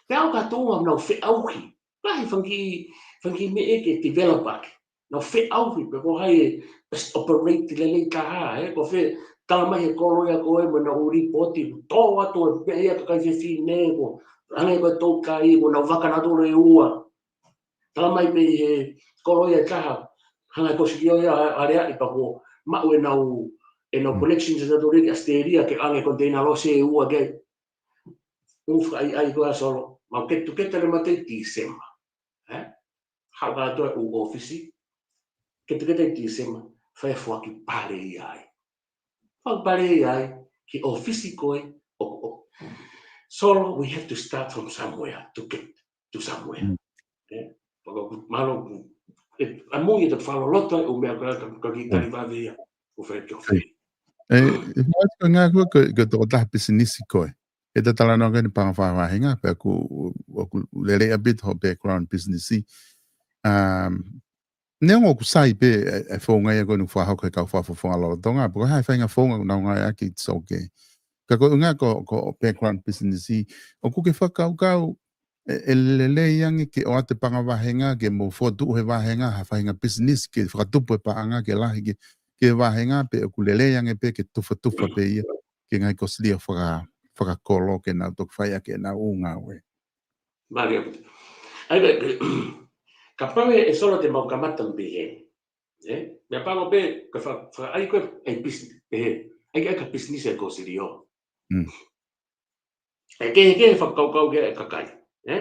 Pea ʻoku kātoa ʻoku nau feʻauhi. Lahi fanga kiʻi, fanga kiʻi meʻa ke develop ʻaki. Nau feʻauhi pē ko hai e best operate lelei taha, ē? Ko fē, tala mai he koloa ia ko ē mo ʻenau lipoti, tō atu e meʻa ia kakai fefine, ko hangē ko e toutai, ko nau vaka nautolu ʻe ua. Tala mai mei he koloa ia taha, hanga ko Silio ia ʻo aleaʻi pea kuo maʻu ʻenau, ʻenau connections ʻa nautolu ki Australia ke ʻange container loss ʻe ua ke. ʻOku fakaʻaiʻai ko ē ʻa Solo, mau get together le mate Tīsema. Ē? Haʻu kātoa ʻū ʻōfisi, get together Tīsema, fai foaki pale ia ai. Foaki pale ia ai, ki ʻōfisi ko ē, ʻo, ʻo. Solo, we have to start from somewhere to get to somewhere. Ē? Pea ko, mālō, ē, ʻa mui e te fakaloloto ʻū meʻa ka, ka, ka kiʻi tali vave ia, ʻo fai ki ʻōfisi. Ē, ʻe, ko e ngaahi ko, ko, ko e tokotaha pisinisi koe. ʻE ta talanoa ki he paʻanga fakavāhenga, pea ʻoku, ʻoku lelei ʻaupito hoʻo background pisinisi. Um, neongo ʻoku sai pē e, e founga ia ko eni ʻoku fakahoko he kau fakafofonga lolotonga, pea ko e hā e faʻahinga founga ʻoku nau ngāueʻaki, it's okay. Ka ko e ʻuhinga ko, ko hoʻo background pisinisi, ʻoku ke fakakaukau, ʻe, ʻe lelei ange ke ʻoatu e paʻanga vāhenga, ke mou fokotuʻu he vāhenga ha faʻahinga pisinisi ke fakatupu e paʻanga ke lahi ki he, ki he vāhenga, pe ʻoku lelei ange pē ke tufatufa pē ia ki he ngaahi kosilio faka-, fakakolo ke nau toki fai ʻaki ʻenau ʻū ngāue. Mālie ʻaupito. ʻAi, ʻe, ʻe, kapau ʻe Solo te mau kamata mei heni. Ē? Meʻapango pē, ka fa-, fakaʻai ko ē, ʻai pisinisi, ē, ʻai, ʻai ka pisinisi ʻa e kosilio. Mm. ʻE kehekehe e fakakaukau ki ai e kakai, ē?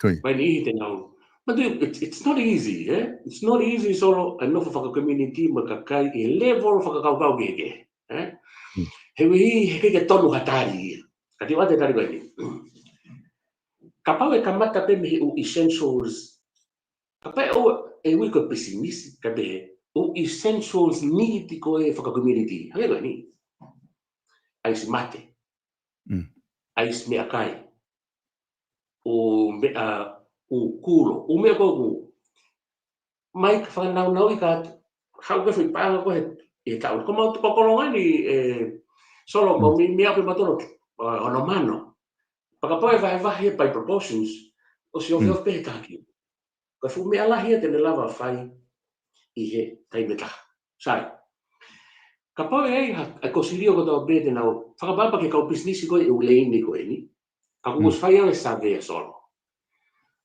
Ko ia. Pea ʻe niʻihi te nau. But it, it's, it's not easy, ē? It's not easy Solo, ʻa e nofo faka-community mo e kakai ʻi he level fakakaukau kehekehe, ē? Mm. He ʻuhi, he ʻikai ke tonu ha tali ia. Ka te u ʻoatu e tali ko eni. Kapau ʻe kamata pē mei he ʻū essentials, kapau ʻe ui ko e pisinisi, ka pehē, ʻū essentials need ko ē faka-community. Hangē ko eni. ʻAisi mate. Mm. ʻAisi meʻakai. ʻŪ meʻa, ʻū kulo. ʻŪ meʻa ko ē ʻoku mai ka fakanaunauʻi ka haʻu ke fai paʻanga ko ē he, he taʻu. Ko mau, ko e kolonga ni, ē, Solo, mau mei, mei ape matolo, ē, ono mano. Pea kapau ʻe vahevahe by proportions, ʻosi ʻofi, mm, ʻofi pē he taki. Ko e fuʻu meʻa lahi ia te ne lava fai ʻi he taimi ʻe taha. Sai. Kapau ʻe ʻi ai ha, ha kosilio kotoa pē te nau, fakaʻapaʻapa ki he kau pisinisi ko ē ʻi he ʻū leini ko eni. Ka kuo, mm, ʻosi fai au e survey ʻa Solo.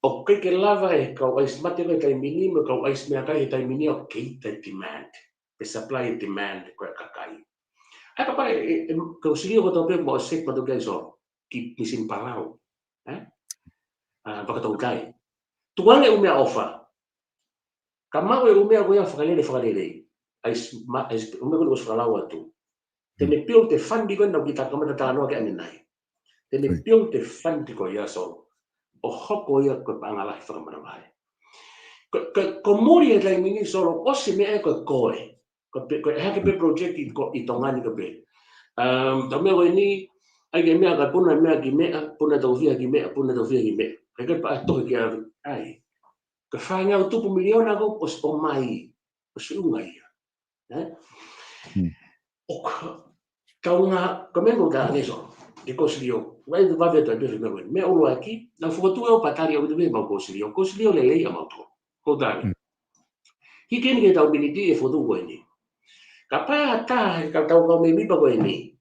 ʻOku ʻikai ke lava e kau ʻaisi mate ko ē he taimi ni, mo e kau ʻaisi meʻakai he taimi ni ʻo cater e demand. Pe supply e demand ko ē ʻa e kakai. ʻAi kapau ʻe, ʻe, ʻe, kau kosilio kotoa pē mo e sek matau ki ai Solo. Ki Misini Palau. Ē? ʻA, vakatautai. Tuku ange ʻū meʻaʻofa. Ka maʻu e ʻū meʻa ko ia fakalele, fakalelei. ʻAisi ma-, ʻaisi ʻū meʻa ko ē ʻosi fakalau atu. Te ne, mm, build e fund ko ē naʻa ku kiʻi kamata talanoa ki ai ʻanenai. Te ne, ʻoi, build e fund ko ia Solo. ʻO hoko ia ko e paʻanga lahi fakamanavahē. Ko, ko, ko muli e taimi ni Solo, ʻosi meʻa ko ē ko ē. Ko pe, ko e hake pē project ʻi, ko, ʻi Tonga ni ko pē. Um, tau meʻa ko eni, ʻai ke meʻa ka puna meʻa ki meʻa, puna tau fia ki meʻa, puna tau fia ki meʻa. ʻIkai ke paʻa tohi ki ai. Ko e fāngeau tupu miliona ko ē ʻosi ʻomai, ʻosi ʻunga ia. Ē? Hmm. ʻOku, kau ngā, ko e meʻa ko ē ka ngeso, ke kosilio, vai te vave atu ʻa e meʻa ko ē. Meʻa ʻuluaki, naʻa ku fokotuʻu ʻo patali ʻo te meʻa mau kosilio, kosilio lelei ʻa mautolu. Ko tali. Hmm. Hiki eni ki he tau miniti ʻe fokotuʻu ko eni. Kapau ʻe ʻi ai ha taha he kau tau kau mēmipa ko eni,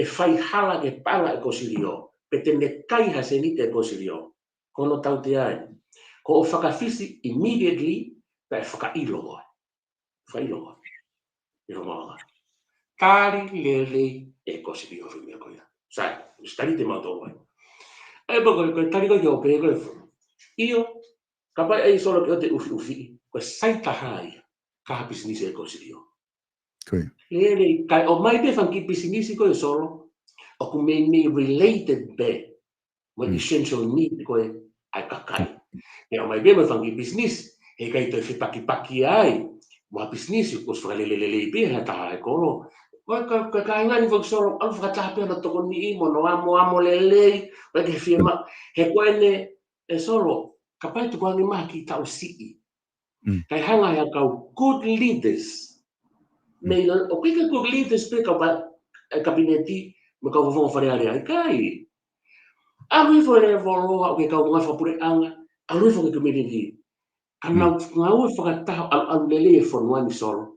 ʻe fai hala ki he paʻanga ʻa e kosilio, pe te ne kai ha seniti ʻa e kosilio, ko hono tautea eni. Ko hoʻo fakafisi immediately, pea ʻe fakaʻilo koe. Fakaʻilo koe. ʻI ho maʻuʻanga. Tali lelei ʻe he kosilio e foʻi meʻa ko ia. Sai, ʻosi tali atu mautolu ai. ʻE, pea ko e, ko e tali ko ē ki hoʻo pehē ko ē. ʻIo, kapau ʻe ʻi ai Solo ke ʻoua te ʻufiʻufi, ko e sai taha ia, ka ha pisinisi ʻa e kosilio. Ko ia. Lelei, kae ʻomai pē fanga kiʻi pisinisi ko ē Solo, ʻoku meimei related pē mo e, mm, essential need ko ē ʻa e kakai. Pea ʻomai pē mo e fanga kiʻi pisinisi, heʻikai toe fepakipaki ai mo ha pisinisi, ʻoku ʻosi fakalelelelei pē ʻe ha taha he kolo. Ko e ka, ka, kāinga ni foki Solo, ʻalu fakataha pē hono tokoniʻi mo hono amo, amo lelei, ʻoku ʻikai ke fiemaʻu, he ko eni, ē Solo, kapau ʻe tukuange mai ha kiʻi taʻu siʻi. Mm. Kae hanga ʻe he kau good leaders. Mm. Mei la, ʻoku ʻikai ke good leaders pē kau pa, ē, kapineti, mo e kau fakafofonga Fale Alea, ʻikai. ʻAlu hifo e lēvolo, ʻo ke kau ngaahi fakapuleʻanga, ʻalu hifo ki he community. Ka nau ngāue fakataha ʻalu, ʻalu lelei e fonua ni Solo.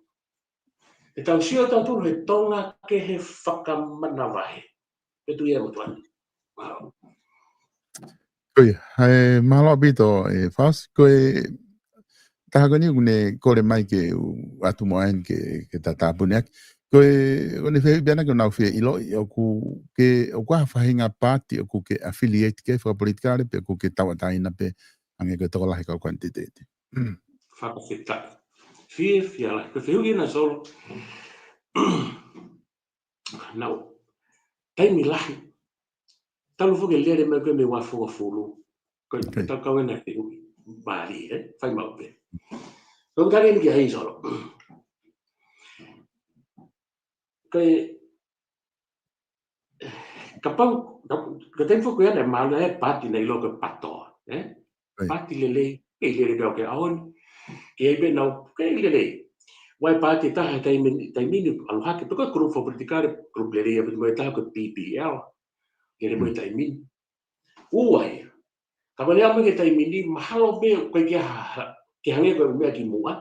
Te tau sio tautolu he Tonga kehe fakamanavahē. Pea tui ia mo tuani. Mālō. Ko ia, ʻe, mālō ʻaupito, ʻe, Faus, ko e taha ko eni ʻoku ne kole mai ke u ʻatu mo ʻEne ke, ke ta tāpuni ʻaki. Ko e, ʻoku ne fehuʻi pē ʻana ke nau fie ʻiloʻi, ʻoku ke, ʻoku ʻi ai ha faʻahinga paati, ʻoku ke affiliate ki ai fakapolitikale, pe ʻoku ke tauʻatāina pē hangē ko e tokolahi kau kanititeiti. Fakafetaʻi. Fiefia lahi. Ko e fehuʻi ena Solo. Nau. Taimi lahi. Talu foki e lele mai ko ē mei he uafulu. Ko e, okay, tau kau ena he fehuʻi. Mālie, ē? Fai maʻu pē. Ko e tali eni ki ai Solo. Ko e, kapau, ka, ka taimi foki ko ē naʻe malu ai e paati naʻe ʻiloa ko e PATOA, ē? Right. Paati lelei, kei lele pē au ki he ʻaho ni. Kei ai pē nau, kei lelei. ʻOku ʻi ai e paati ʻe taha he taimi, taimi ni, ʻalu hake, pe ko e kulupu fakapolitikale, kulupu lelei, ʻaupito mo e taha ko e P P L. Lele mo e, mm, taimi ni. Ua ia. Ka ko e lea mai ki he taimi ni, mahalo pē ʻoku ʻikai ke ha-, ha-, ke hangē ko e meʻa kimuʻa,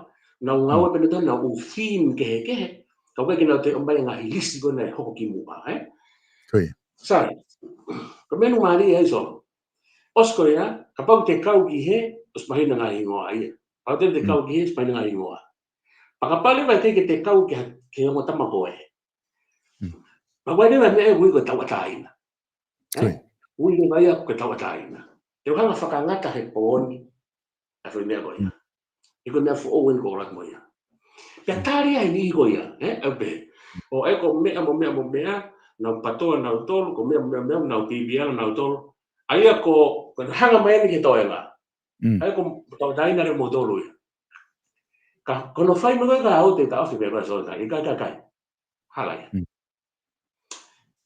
nau ngāue, mm, pē nautolu he ʻū theme kehekehe, ka ʻoku ʻikai ke nau toe ʻomai e ngaahi lisi ko ē naʻe hoko kimuʻa, ē? Ko ia. Sai. Ko e meʻa ʻoku mālie ai Solo. ʻOsi ko ia, kapau te kau ki hē, ʻosi mahino e ngaahi hingoa ia. Kapau te, te, mm, kau ki hē, ʻosi mahino e ngaahi hingoa. Pea kapau leva ʻe ʻikai ke te kau ki ha-, ki he ongo tama ko ē. Mm. Pea ko e leva meʻa ʻe ui ko e tauʻatāina. Ē? Ko ia. Ui leva ia ko e tauʻatāina. Te u hanga fakangata he pooni ʻa e foʻi meʻa ko ia. Mm. He ko e meʻa foʻou eni ʻoku ou ʻalu atu mo ia. Pea, mm, tali ai e niʻihi ko ia, ē? ʻOku pehē, ʻo ē ko e meʻa mo e meʻa mo e meʻa, nau PATOA nautolu, ko e meʻa mo e meʻa mo e meʻa, nau P P L nautolu. ʻA ia ko, ko e hanga mai eni ki he toenga. Mm. ʻA ia ko e tauʻatāina leva moutolu ia. Ka, ko hono fai mai ko ē ka au te ta ofi me ko e Solo, ʻikai, ʻikai, ʻikai. Hala ia. Mm.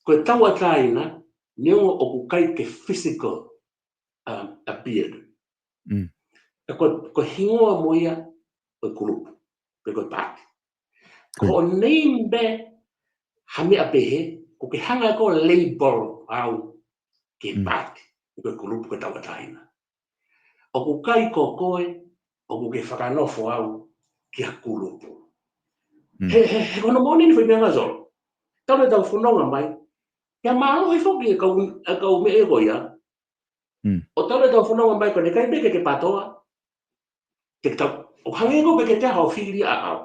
Ko e tauʻatāina, neongo ʻoku ʻikai ke physical, um, appeared. Mm. Ka ko, ko e hingoa mo ia ʻo e kulupu, pe ko e paati. Ko, ko hoʻo name pē ha meʻa pehē, ʻoku ke hanga ʻe koe ʻo label au ki he, mm, paati, ko e kulupu, ko e tauʻatāina. ʻOku ʻikai ko koe ʻoku ke fakanofo au ki ha kulupu. Mm. He, he, he ko hono moʻoni eni e foʻi meʻa Solo. Talu ʻetau fononga mai, pea mālohi foki e kau, e kau meʻa ko ia. Mm. ʻO talu ʻetau fononga mai, ko ʻene ʻikai pē ke ke PATOA, te tau, ʻo hangē ko ē pē ke te ʻaho fili ʻa au.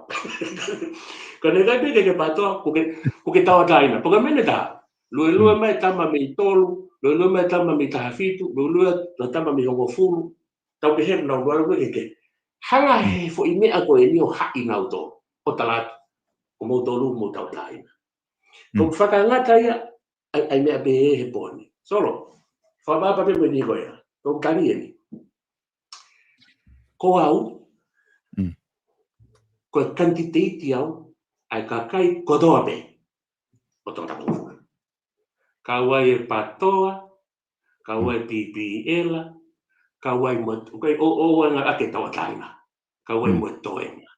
Ko ʻene ʻikai pē ke ke PATOA, ʻoku ke, ʻoku ke tauʻatāina. Pea ko e meʻa ʻe taha. Luelue, mm, mai tama mei tolu, luelue mai tama mei taha fitu, luelue mai tama mei hongofulu. Tau pehē nau luelue ke ke. Hanga, mm, he foʻi meʻa ko eni ʻo haʻi nautolu. ʻO tala atu, ko moutolu mo tauʻatāina. Mm. Ko e fakangata ia, ʻa e, ʻa e meʻa pehē he pooni. Solo, fakapapau pē mo e niʻihi ko ia. Ko e tali eni. Ko au, mm, ko e kanititeiti au ʻa e kakai kotoa pē ʻo Tongatapu. Kau ai e PATOA, kau ai, mm, P P L, kau ai mo, ʻoku ʻikai, ʻo, ʻo, ʻo, ʻa e ngaahi ake tauʻatāina. Kau ai, mm, mo e toenga.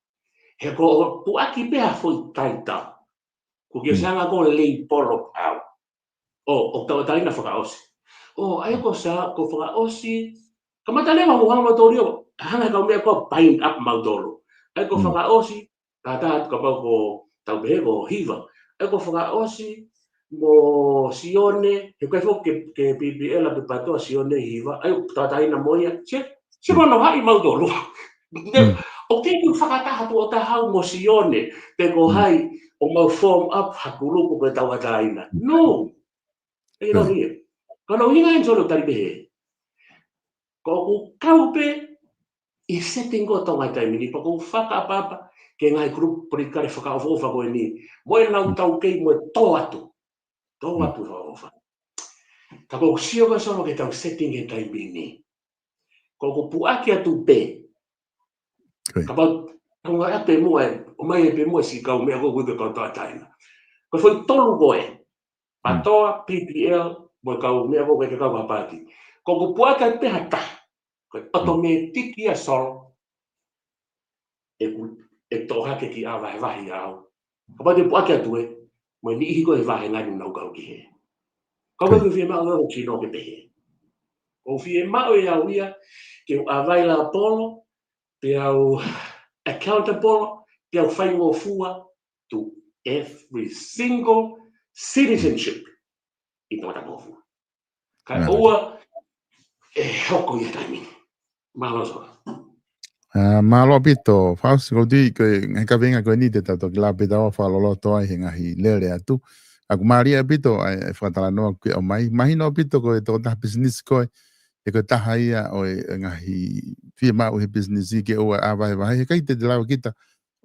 He ko hoʻo puʻaki pē ha foʻi title, ʻoku ke, mm, ʻosi hanga ʻe koe ʻo label au. ʻO, ʻoku tauʻatāina fakaʻosi. ʻO, ʻa ia ko Sa, ko Fakaʻosi. Kamata leva hoʻo hanga mautolu ʻo hanga he kau meʻa ko ē ʻo bind up mautolu. ʻA ia ko, mm, Fakaʻosi, tātā atu kapau ko, tau pehē ko Hiva. ʻA ia ko Fakaʻosi mo Sione, he ʻikai foki ke, ke P P L pe PATOA, Sione, Hiva. ʻA ia ʻoku tauʻatāina mo ia. Sio, sio, mm, ko hono haʻi mautolu. Ne, mm, ʻoku ʻikai ke u fakataha tuʻo taha au mo Sione, pe ko, mm, hai, ʻo mau form up ha kulupu ko e tauʻatāina. No. ʻIkai, mm, ʻilo ia. Ko hono ʻuhinga eni Solo ʻeku tali pehē. Ko ʻeku kau pē ʻi he setting ko ē ʻo Tonga he taimi ni, pea ʻoku ou fakaʻapaʻapa ki he ngaahi kulupu politikale fakaʻofoʻofa ko eni. Mo ʻenau, mm, taukei mo e tō atu. Tō, mm, atu fakaʻofoʻofa. Ka ʻoku ou sio ko ē Solo ki heʻetau setting he taimi ni. Ko ʻeku puʻaki atu pē. Ko ia. Kapau, ko e ngaahi ʻapi muʻa ē, ʻomai pē muʻa siʻi kau meʻa ko ē ʻoku ui ko e kau tauʻatāina. Ko e foʻi tolu ko ē. Mm. PATOA, P P L, mo e kau meʻa ko ē ʻoku ʻikai ke kau ha paati. Ko ʻeku puʻaki atu pē ha taha. Ko e, mm, ʻotomētiki ia Solo. ʻEku, ʻe toʻo hake ki ʻā vahevahe ʻa au. Kapau te u puʻaki atu ē, mo e niʻihi ko ē he vāhenga ni ʻoku nau kau ki hē. Ka, okay, ʻoku ou fiemaʻu ʻe au hoku sino ke pehē. ʻOku ou fiemaʻu ʻe au ia, ke u ʻavailapolo, Te u accountable, te u faingofua to every single citizenship ʻi Tongatapu. Kae ʻoua ʻe hoko ia taimi ni. Mālō Sola. Mālō ʻaupito, Fausi, ko e tui ko e ngaahi kaveinga ko eni te tau toki lave pē taua fakaloloto ai he ngaahi lele atu. ʻOku mālie ʻaupito ʻa e fakatalanoa kuo ke ʻomai. Mahino ʻaupito ko e tokotaha pisinisi koe, he ko e taha ia ʻo e ngaahi fiemaʻu he pisinisi ke ʻoua ʻe vahevahe. He ʻikai te te lava kita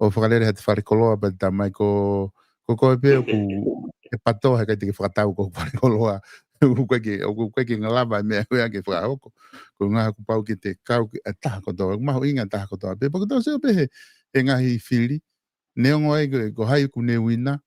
ʻo fakalele ha te fale koloa pea te talamai ko, ko koe pē ʻoku ke pato, he ʻikai te ke fakatau ko e fale koloa. ʻOku ʻikai ke, ʻoku ʻikai ke ngalava e meʻa ko ia ke fakahoko. Ko e ngaahi kuo pau ke te kau ki he taha kotoa, ʻoku mahuʻinga taha kotoa. Pea ʻoku tau sio pē he, he ngaahi fili, neongo ai ko, ko hai ʻoku ne uina,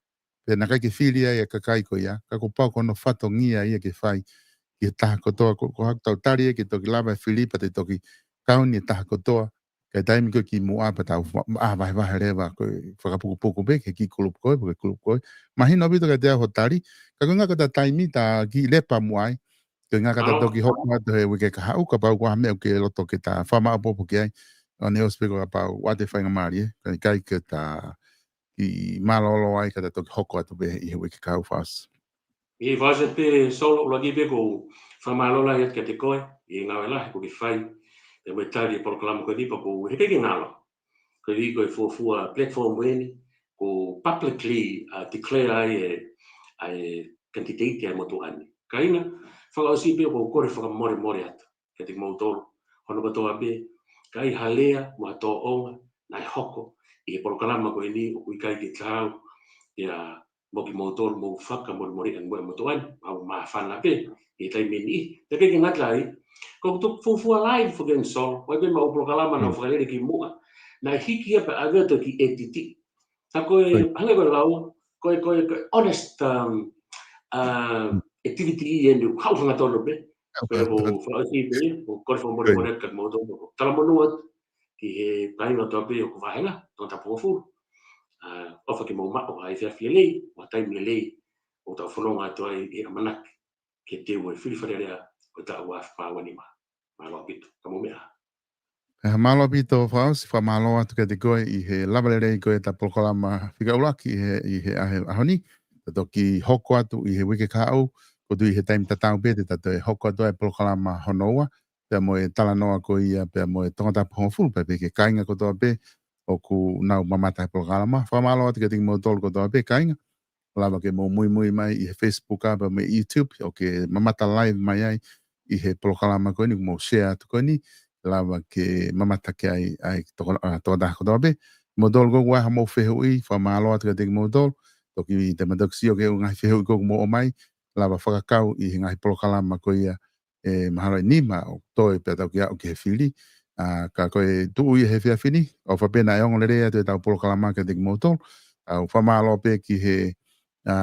pea naʻe ʻikai ke fili ai e kakai ko ia, ka kuo pau ko hono fatongia ia ke fai ki he taha kotoa, ko, ko haʻaku tau tali ia ke toki lava e fili pea te toki kauni e taha kotoa, ka ʻi he taimi ko ē kimuʻa pea tau fa-, ʻā vahevahe leva ko e fakapukupuku pē, ki he kiʻi kulupu ko ē, pe ko e kulupu ko ē. Mahino ʻaupito kiate au hoʻo tali, ka ko e ʻuhinga ko ʻeta taimi ta kiʻi lepa muʻa ai, ko e ʻuhinga ka ta toki hoko atu he uike kahaʻu, kapau ko ha meʻa ʻoku ke loto ke ta fakamaʻopoʻopo ki ai, ʻo ne ʻosi pē ko kapau ʻoua te faingamālie, ka ʻikai ke ta kiʻi mālōlō ai ka ta toki hoko atu pē ʻi he uike kahaʻu, Fausi. ʻI he Fausi pē Sola, ʻuluaki pē ʻoku ou fakamālō lahi atu kiate koe, ʻi he ngāue lahi kuo ke fai, pea mo e tali e polokalama ko eni pea ʻoku ou heʻikai ke ngalo. Ko e ʻuhi ko e fuofua platform eni, kuo publicly, uh, declare ai e, ʻa e candidate ʻa e motuʻa ni. Kāinga, fakaʻosi pē ʻoku ou kole fakamolemole atu kiate kimoutolu hono kotoa pē, ka ʻi ai ha lea mo ha tōʻonga naʻe hoko ʻi he polokalama ko eni ʻoku ʻikai ke tau ia mo kimoutolu, mou fakamolemole ange mo e motuʻa ni, mau māfana pē ʻi he taimi ni. Pea ʻikai ke ngata ai, ko e tuku fuofua live foki eni Sola, ʻoku ʻi ai pē maʻu polokalama naʻa ku fakalele kimuʻa, naʻe hiki ia pea ʻave atu ki edit. Ka ko e, hangē ko e lau, ko e, ko e, ko e honest, um, uh, activity ʻeni, ʻoku haʻu hangatonu pē. Pea ʻoku ou fakaʻosi pē, ʻoku ou kole fakamolemole atu kiate kimoutolu. Talamonū atu ki he kāinga kotoa pē ʻoku vahenga, Tongatapu hongofulu. Uh, ʻofa ke mou maʻu ha efiafi lelei, mo e taimi lelei, ʻo tau fononga atu ai ʻi he ʻamanaki ke teu e fili Fale Alea ʻo e taʻu ua afe mā ua nima. Mālō ʻaupito, ka mou meʻa ā. ʻE, mālō ʻaupito Fausi, fakamālō atu kiate koe ʻi he lava lelei ko ē ʻeta polokalama fika ʻuluaki ʻi he, ʻi he ʻaho, ʻaho ni. Ta toki hoko atu ʻi he uike kahaʻu, ʻoku ou tui he taimi tatau pē te ta toe hoko atu ai e polokalama hono ua, pea mo e talanoa ko ia, pea mo e Tongatapu hongofulu, pea pehē ki he kāinga kotoa pē ʻoku nau mamata he polokalama. Fakamālō atu kiate kimoutolu kotoa pē kāinga. Lava ke mou muimui mai ʻi he Facebook ʻa pea mo e YouTube, ʻo ke mamata live mai ai ʻi he polokalama ko eni, ʻoku mou share atu ko eni, lava ke mamata ki ai ʻa e toko-, ʻa, tokotaha kotoa pē. Kimoutolu ko ē ʻoku ʻi ai haʻamou fehuʻi, fakamālō atu kiate kimoutolu, toki te ma toki sio ki he ngaahi fehuʻi ko ē ʻoku mou ʻomai, lava fakakau ʻi he ngaahi polokalama ko ia, ʻe mahalo ʻe nima ʻo toe pea tau kiʻi aʻu ki he fili. ʻA, ka ko e tuʻu ia he efiafi ni, ʻofa pē naʻe ongo lelei atu ʻetau polokalama kiate kimoutolu. ʻOku ou fakamālō pē ki he, ʻa,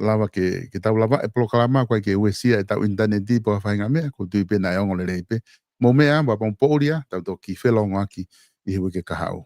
lava ke, ke tau lava e polokalama, ʻoku ʻikai ke uesia ʻetau ʻinitaneti pe ko ha faʻahinga meʻa, ʻoku ou tui pē naʻe ongo lelei pē. Mou meʻa ā, pea mou poʻuli ā, tau toki felōngoaki ʻi he uike kahaʻu.